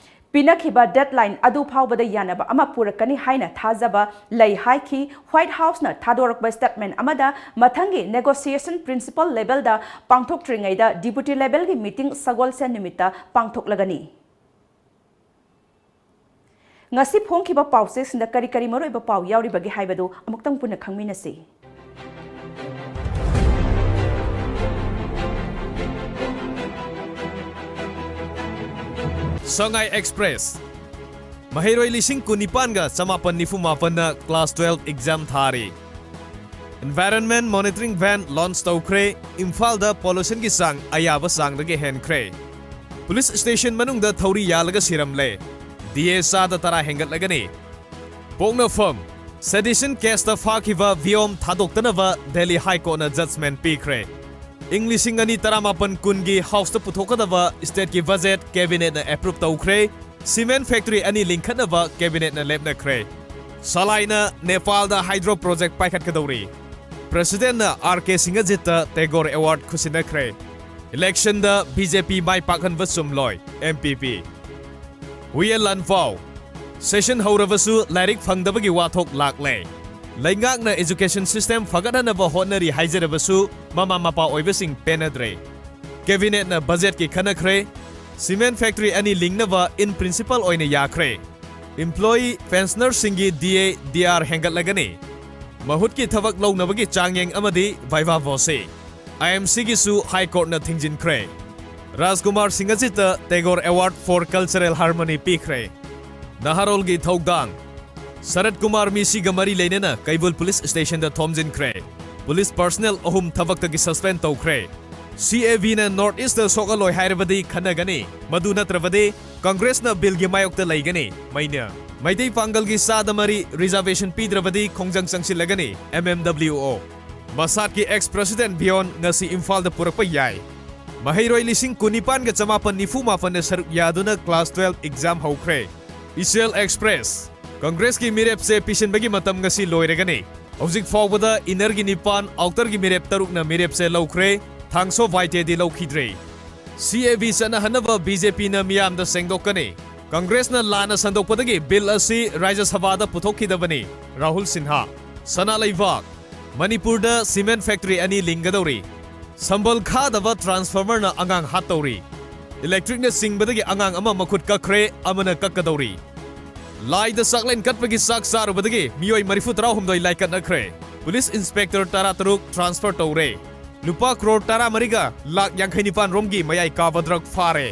ꯄꯤꯅꯈꯤꯕ deadline ꯑꯗꯨ ꯐꯥꯎꯕꯗ ꯌꯥꯅꯕ ꯑꯃ ꯄꯨꯔꯛꯀꯅꯤ ꯍꯥꯏꯅ ꯊꯥꯖꯕ ꯂꯩ ꯍꯥꯏꯈꯤ꯫ White Houseꯅ ꯊꯥꯗꯣꯔꯛꯄ statement ꯑꯃꯗ ꯃꯊꯪꯒꯤ negotiation principal levelꯗ ꯄꯥꯡꯊꯣꯛꯇ꯭ꯔꯤꯉꯩꯗ deputy levelꯒꯤ meeting ꯁꯒꯣꯜꯁꯦꯟ ꯅꯨꯃꯤꯠꯇ ꯄꯥꯡꯊꯣꯛꯂꯒꯅꯤ꯫ ꯉꯁꯤ ꯐꯣꯡꯈꯤꯕ ꯄꯥꯎꯆꯦꯁꯤꯡꯗ ꯀꯔꯤ ꯀꯔꯤ ꯃꯔꯨꯑꯣꯏꯕ ꯄꯥꯎ ꯌꯥꯎꯔꯤꯕꯒꯦ ꯍꯥꯏꯕꯗꯨ ꯑꯃꯨꯛꯇꯪ ꯄꯨꯟꯅ ꯈꯪꯃꯤꯟꯅꯁꯤ꯫ Sangai Express꯫ ꯃꯍꯩꯔꯣꯏ ꯂꯤꯁꯤꯡ ꯀꯨꯟꯅꯤꯄꯥꯟꯒ ꯆꯃꯥꯄꯟ ꯅꯤꯐꯨ ꯃꯥꯄꯟꯅ class twelve exam ꯊꯥꯔꯤ꯫ Environment monitoring van launch ꯇꯧꯈ꯭ꯔꯦ꯫ ꯏꯝꯐꯥꯜꯗ pollutionꯒꯤ ꯆꯥꯡ ꯑꯌꯥꯕ ꯆꯥꯡꯗꯒꯤ ꯍꯦꯟꯈ꯭ꯔꯦ꯫ Police station ꯃꯅꯨꯡꯗ ꯊꯧꯔꯤ ꯌꯥꯜꯂꯒ ꯁꯤꯔꯝꯂꯦ꯫ DA ꯆꯥꯗ ꯇꯔꯥ ꯍꯦꯟꯒꯠꯂꯒꯅꯤ꯫ ꯄꯣꯛꯅꯐꯝ: sedition caseꯇ ꯐꯥꯈꯤꯕ ꯚꯤꯌꯣꯝ ꯊꯥꯗꯣꯛꯇꯅꯕ Delhi High Courtꯅ judgment ꯄꯤꯈ꯭ꯔꯦ꯫ ꯏꯪ ꯂꯤꯁꯤꯡ ꯑꯅꯤ ꯇꯔꯥꯃꯥꯄꯟ ꯀꯨꯟꯒꯤ Houseꯇ ꯄꯨꯊꯣꯛꯀꯗꯕ stateꯀꯤ budget cabinetꯅ approve ꯇꯧꯈ꯭ꯔꯦ꯫ Cement factory ꯑꯅꯤ ꯂꯤꯡꯈꯠꯅꯕ cabinetꯅ ꯂꯦꯞꯅꯈ꯭ꯔꯦ꯫ ꯁꯂꯥꯏꯅ ꯅꯦꯄꯥꯜꯗ hydro project ꯄꯥꯏꯈꯠꯀꯗꯧꯔꯤ꯫ Presidentꯅ R K ꯁꯤꯡꯍꯖꯤꯠꯇ Tagore Award ꯈꯨꯠꯁꯤꯟꯅꯈ꯭ꯔꯦ꯫ Electionꯗ BJP ꯃꯥꯏ ꯄꯥꯛꯍꯟꯕ ꯆꯨꯝꯂꯣꯏ, MPP꯫ ꯍꯨꯌꯦꯟ ꯂꯥꯟꯐꯥꯎ: session ꯍꯧꯔꯕꯁꯨ ꯂꯥꯏꯔꯤꯛ ꯐꯪꯗꯕꯒꯤ ꯋꯥꯊꯣꯛ ꯂꯥꯛꯂꯦ꯫ ꯂꯩꯉꯥꯛꯅ education system ꯐꯒꯠꯍꯟꯅꯕ ꯍꯣꯠꯅꯔꯤ ꯍꯥꯏꯖꯔꯕꯁꯨ ꯃꯃꯥ ꯃꯄꯥ ꯑꯣꯏꯕꯁꯤꯡ ꯄꯦꯟꯅꯗ꯭ꯔꯦ꯫ Cabinetꯅ budgetꯀꯤ ꯈꯟꯅꯈ꯭ꯔꯦ꯫ Cement factory ꯑꯅꯤ ꯂꯤꯡꯅꯕ in principle ꯑꯣꯏꯅ ꯌꯥꯈ꯭ꯔꯦ꯫ Employee pensionerꯁꯤꯡꯒꯤ DA, DR ꯍꯦꯟꯒꯠꯂꯒꯅꯤ꯫ ꯃꯍꯨꯠꯀꯤ ꯊꯕꯛ ꯂꯧꯅꯕꯒꯤ ꯆꯥꯡꯌꯦꯡ ꯑꯃꯗꯤ viva voce꯫ IMCꯒꯤꯁꯨ High Courtꯅ ꯊꯤꯡꯖꯤꯟꯈ꯭ꯔꯦ꯫ Rajkumar ꯁꯤꯡꯍꯖꯤꯠꯇ Tagore Award for Cultural Harmony ꯄꯤꯈ꯭ꯔꯦ꯫ ꯅꯍꯥꯔꯣꯜꯒꯤ ꯊꯧꯗꯥꯡ꯫ ꯁꯔꯠ ꯀꯨꯃꯥꯔ ꯃꯤꯁꯤꯒ ꯃꯔꯤ ꯂꯩꯅꯅ ꯀꯩꯕꯨꯜ ꯄꯨꯂꯤꯁ ꯁ꯭ꯇꯦꯁꯟꯗ ꯊꯣꯝꯖꯤꯟꯈ꯭ꯔꯦ꯫ ꯄꯨꯂꯤꯁ ꯄꯔꯁꯅꯦꯜ ꯑꯍꯨꯝ ꯊꯕꯛꯇꯒꯤ ꯁꯁꯄꯦꯟ ꯇꯧꯈ꯭ꯔꯦ꯫ CABꯅ ꯅꯣꯔꯠ ꯏꯁꯇ ꯁꯣꯛꯍꯜꯂꯣꯏ ꯍꯥꯏꯔꯕꯗꯤ ꯈꯟꯅꯒꯅꯤ, ꯃꯗꯨ ꯅꯠꯇ꯭ꯔꯕꯗꯤ ꯀꯪꯒ꯭ꯔꯦꯁꯅ ꯕꯤꯜꯒꯤ ꯃꯥꯌꯣꯛꯇ ꯂꯩꯒꯅꯤ꯫ ꯃꯩꯅ ꯃꯩꯇꯩ ꯄꯥꯡꯒꯜꯒꯤ ꯆꯥꯗ ꯃꯔꯤ ꯔꯤꯖꯥꯔꯕꯦꯁꯟ ꯄꯤꯗ꯭ꯔꯕꯗꯤ ꯈꯣꯡꯖꯪ ꯆꯪꯁꯤꯜꯂꯒꯅꯤ, MMWO꯫ ꯃꯁꯥꯠꯀꯤ ꯑꯦꯛꯁ ꯄ꯭ꯔꯦꯁꯤꯗꯦꯟꯠ ꯕꯤꯌꯣꯟ ꯉꯁꯤ ꯏꯝꯐꯥꯜꯗ ꯄꯨꯔꯛꯄ ꯌꯥꯏ꯫ ꯃꯍꯩꯔꯣꯏ ꯂꯤꯁꯤꯡ ꯀꯨꯟꯅꯤꯄꯥꯟꯒ ꯆꯃꯥꯄꯟ ꯅꯤꯐꯨ ꯃꯥꯄꯟꯅ ꯁꯔꯨꯛ ꯌꯥꯗꯨꯅ ꯀ꯭ꯂꯥꯁ ꯇꯨꯋꯦꯜꯐ ꯑꯦꯛꯖꯥꯝ ꯍꯧꯈ꯭ꯔꯦ꯫ ꯏꯆꯦꯜ ꯑꯦꯛꯁꯄ꯭ꯔꯦꯁ꯫ ꯀꯪꯒ꯭ꯔꯦꯁꯀꯤ ꯃꯤꯔꯦꯞꯁꯦ ꯄꯤꯁꯤꯟꯕꯒꯤ ꯃꯇꯝ ꯉꯁꯤ ꯂꯣꯏꯔꯒꯅꯤ꯫ ꯍꯧꯖꯤꯛ ꯐꯥꯎꯕꯗ ꯏꯅꯔꯒꯤ ꯅꯤꯄꯥꯟ, ꯑꯥꯎꯇꯔꯒꯤ ꯃꯤꯔꯦꯞ ꯇꯔꯨꯛꯅ ꯃꯤꯔꯦꯞꯁꯦ ꯂꯧꯈ꯭ꯔꯦ꯫ ꯊꯥꯡꯁꯣ ꯚꯥꯏꯇꯦꯗꯤ ꯂꯧꯈꯤꯗ꯭ꯔꯦ꯫ CAB ꯆꯠꯅꯍꯟꯅꯕ BJPꯅ ꯃꯤꯌꯥꯝꯗ ꯁꯦꯡꯗꯣꯛꯀꯅꯤ꯫ ꯀꯪꯒ꯭ꯔꯦꯁꯅ ꯂꯥꯟꯅ ꯁꯟꯗꯣꯛꯄꯗꯒꯤ ꯕꯤꯜ ꯑꯁꯤ ꯔꯥꯖ꯭ꯌ ꯁꯚꯥꯗ ꯄꯨꯊꯣꯛꯈꯤꯗꯕꯅꯤ꯫ ꯔꯥꯍꯨꯜ ꯁꯤꯟꯍꯥ꯫ ꯁꯅꯥ ꯂꯩꯕꯥꯛ꯫ ꯃꯅꯤꯄꯨꯔꯗ ꯁꯤꯃꯦꯟꯠ ꯐꯦꯛꯇꯔꯤ ꯑꯅꯤ ꯂꯤꯡꯒꯗꯧꯔꯤ꯫ ꯁꯝꯕꯜ ꯈꯥꯗꯕ ꯇ꯭ꯔꯥꯟꯁꯐꯣꯔꯃꯔꯅ ꯑꯉꯥꯡ ꯍꯥꯠꯇꯧꯔꯤ꯫ ꯏꯂꯦꯛꯇ꯭ꯔꯤꯛꯅ ꯆꯤꯡꯕꯗꯒꯤ ꯑꯉꯥꯡ ꯑꯃ ꯃꯈꯨꯠ ꯀꯛꯈ꯭ꯔꯦ, ꯑꯃꯅ ꯀꯛꯀꯗꯧꯔꯤ꯫ ꯂꯥꯏꯗ ꯆꯥꯛꯂꯦꯟ ꯀꯠꯄꯒꯤ ꯆꯥꯛ ꯆꯥꯔꯨꯕꯗꯒꯤ ꯃꯤꯑꯣꯏ ꯃꯔꯤꯐꯨ ꯇꯔꯥꯍꯨꯝꯗꯣꯏ ꯂꯥꯏꯀꯠꯅꯈ꯭ꯔꯦ꯫ ꯄꯨꯂꯤꯁ ꯏꯟꯁꯄꯦꯛꯇꯔ ꯇꯔꯥꯇꯔꯨꯛ ꯇ꯭ꯔꯥꯟꯁꯐꯔ ꯇꯧꯔꯦ꯫ ꯂꯨꯄꯥ ꯀ꯭ꯔꯣꯔ ꯇꯔꯥꯃꯔꯤꯒ ꯂꯥꯈ ꯌꯥꯡꯈꯩ ꯅꯤꯄꯥꯟ ꯔꯣꯝꯒꯤ ꯃꯌꯥꯏ ꯀꯥꯕ ꯗ꯭ꯔꯒ ꯐꯥꯔꯦ꯫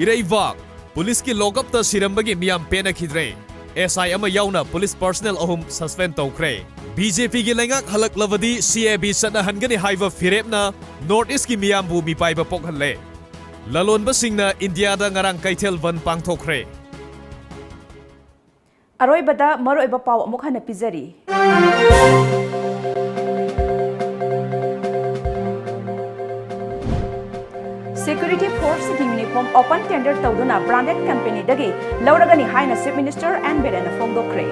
ꯏꯔꯩꯕꯥꯛ꯫ ꯄꯨꯂꯤꯁꯀꯤ ꯂꯣꯛꯑꯞꯇ ꯁꯤꯔꯝꯕꯒꯤ ꯃꯤꯌꯥꯝ ꯄꯦꯟꯅꯈꯤꯗ꯭ꯔꯦ꯫ SI ꯑꯃ ꯌꯥꯎꯅ ꯄꯨꯂꯤꯁ ꯄꯔꯁꯅꯦꯜ ꯑꯍꯨꯝ ꯁꯁꯄꯦꯟ ꯇꯧꯈ꯭ꯔꯦ꯫ BJPꯒꯤ ꯂꯩꯉꯥꯛ ꯍꯜꯂꯛꯂꯕꯗꯤ CAB ꯆꯠꯅꯍꯟꯒꯅꯤ ꯍꯥꯏꯕ ꯐꯤꯔꯦꯞꯅ ꯅꯣꯔꯠ ꯏꯁꯀꯤ ꯃꯤꯌꯥꯝꯕꯨ ꯃꯤꯄꯥꯏꯕ ꯄꯣꯛꯍꯜꯂꯦ꯫ ꯂꯂꯣꯟꯕꯁꯤꯡꯅ ꯏꯟꯗꯤꯌꯥꯗ ꯉꯔꯥꯡ ꯀꯩꯊꯦꯜ ꯕꯟ ꯄꯥꯡꯊꯣꯛꯈ꯭ꯔꯦ꯫ ꯑꯔꯣꯏꯕꯗ ꯃꯔꯨꯑꯣꯏꯕ ꯄꯥꯎ ꯑꯃꯨꯛ ꯍꯟꯅ ꯄꯤꯖꯔꯤ꯫ ꯁꯦꯀ꯭ꯌꯨꯔꯤꯇꯤ ꯐꯣꯔꯁꯀꯤ ꯌꯨꯅꯤꯐꯣꯔꯝ ꯑꯣꯄꯟ ꯇꯦꯟꯗꯔ ꯇꯧꯗꯨꯅ ꯕ꯭ꯔꯥꯟꯗꯦꯗ ꯀꯝꯄꯦꯅꯤꯗꯒꯤ ꯂꯧꯔꯒꯅꯤ ꯍꯥꯏꯅ ꯆꯤꯐ ꯃꯤꯅꯤꯁꯇꯔ ꯑꯦꯟ ꯕꯤꯔꯦꯟꯅ ꯐꯣꯡꯗꯣꯛꯈ꯭ꯔꯦ꯫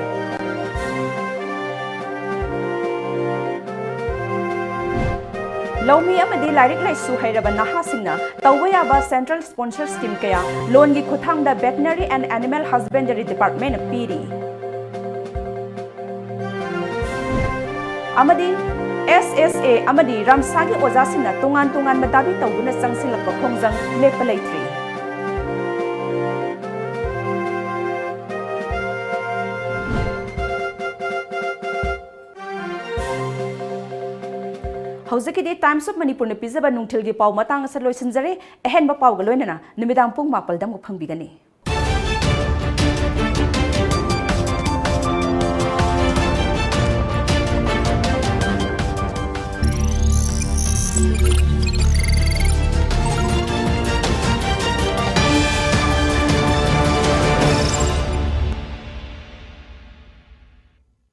ꯂꯧꯃꯤ ꯑꯃꯗꯤ ꯂꯥꯏꯔꯤꯛ ꯂꯥꯏꯁꯨ ꯍꯩꯔꯕ ꯅꯍꯥꯁꯤꯡꯅ ꯇꯧꯕ ꯌꯥꯕ ꯁꯦꯟꯇ꯭ꯔꯦꯜ ꯁ꯭ꯄꯣꯟꯁꯔ ꯁ꯭ꯀꯤꯝ ꯀꯌꯥ ꯂꯣꯟꯒꯤ ꯈꯨꯠꯊꯥꯡꯗ ꯚꯦꯇꯅꯔꯤ ꯑꯦꯟ ꯑꯦꯅꯤꯃꯦꯜ ꯍꯁꯕꯦꯟꯗꯔꯤ ꯗꯤꯄꯥꯔꯠꯃꯦꯟꯅ ꯄꯤꯔꯤ꯫ ꯑꯃꯗꯤ SSA ꯑꯃꯗꯤ ꯔꯝꯁꯥꯒꯤ ꯑꯣꯖꯥꯁꯤꯡꯅ ꯇꯣꯉꯥꯟ ꯇꯣꯉꯥꯟꯕ ꯗꯥꯕꯤ ꯇꯧꯗꯨꯅ ꯆꯪꯁꯤꯜꯂꯛꯄ ꯈꯣꯡꯖꯪ ꯂꯦꯞꯄ ꯂꯩꯇ꯭ꯔꯤ꯫ ꯍꯧꯖꯤꯛꯀꯤꯗꯤ Times of Manipurꯅ ꯄꯤꯖꯕ ꯅꯨꯡꯊꯤꯜꯒꯤ ꯄꯥꯎ ꯃꯇꯥꯡ ꯑꯁꯤꯗ ꯂꯣꯏꯁꯤꯟꯖꯔꯦ꯫ ꯑꯍꯦꯟꯕ ꯄꯥꯎꯒ ꯂꯣꯏꯅꯅ ꯅꯨꯃꯤꯗꯥꯡ ꯄꯨꯡ ꯃꯥꯄꯜꯗ ꯑꯃꯨꯛ ꯐꯪꯕꯤꯒꯅꯤ꯫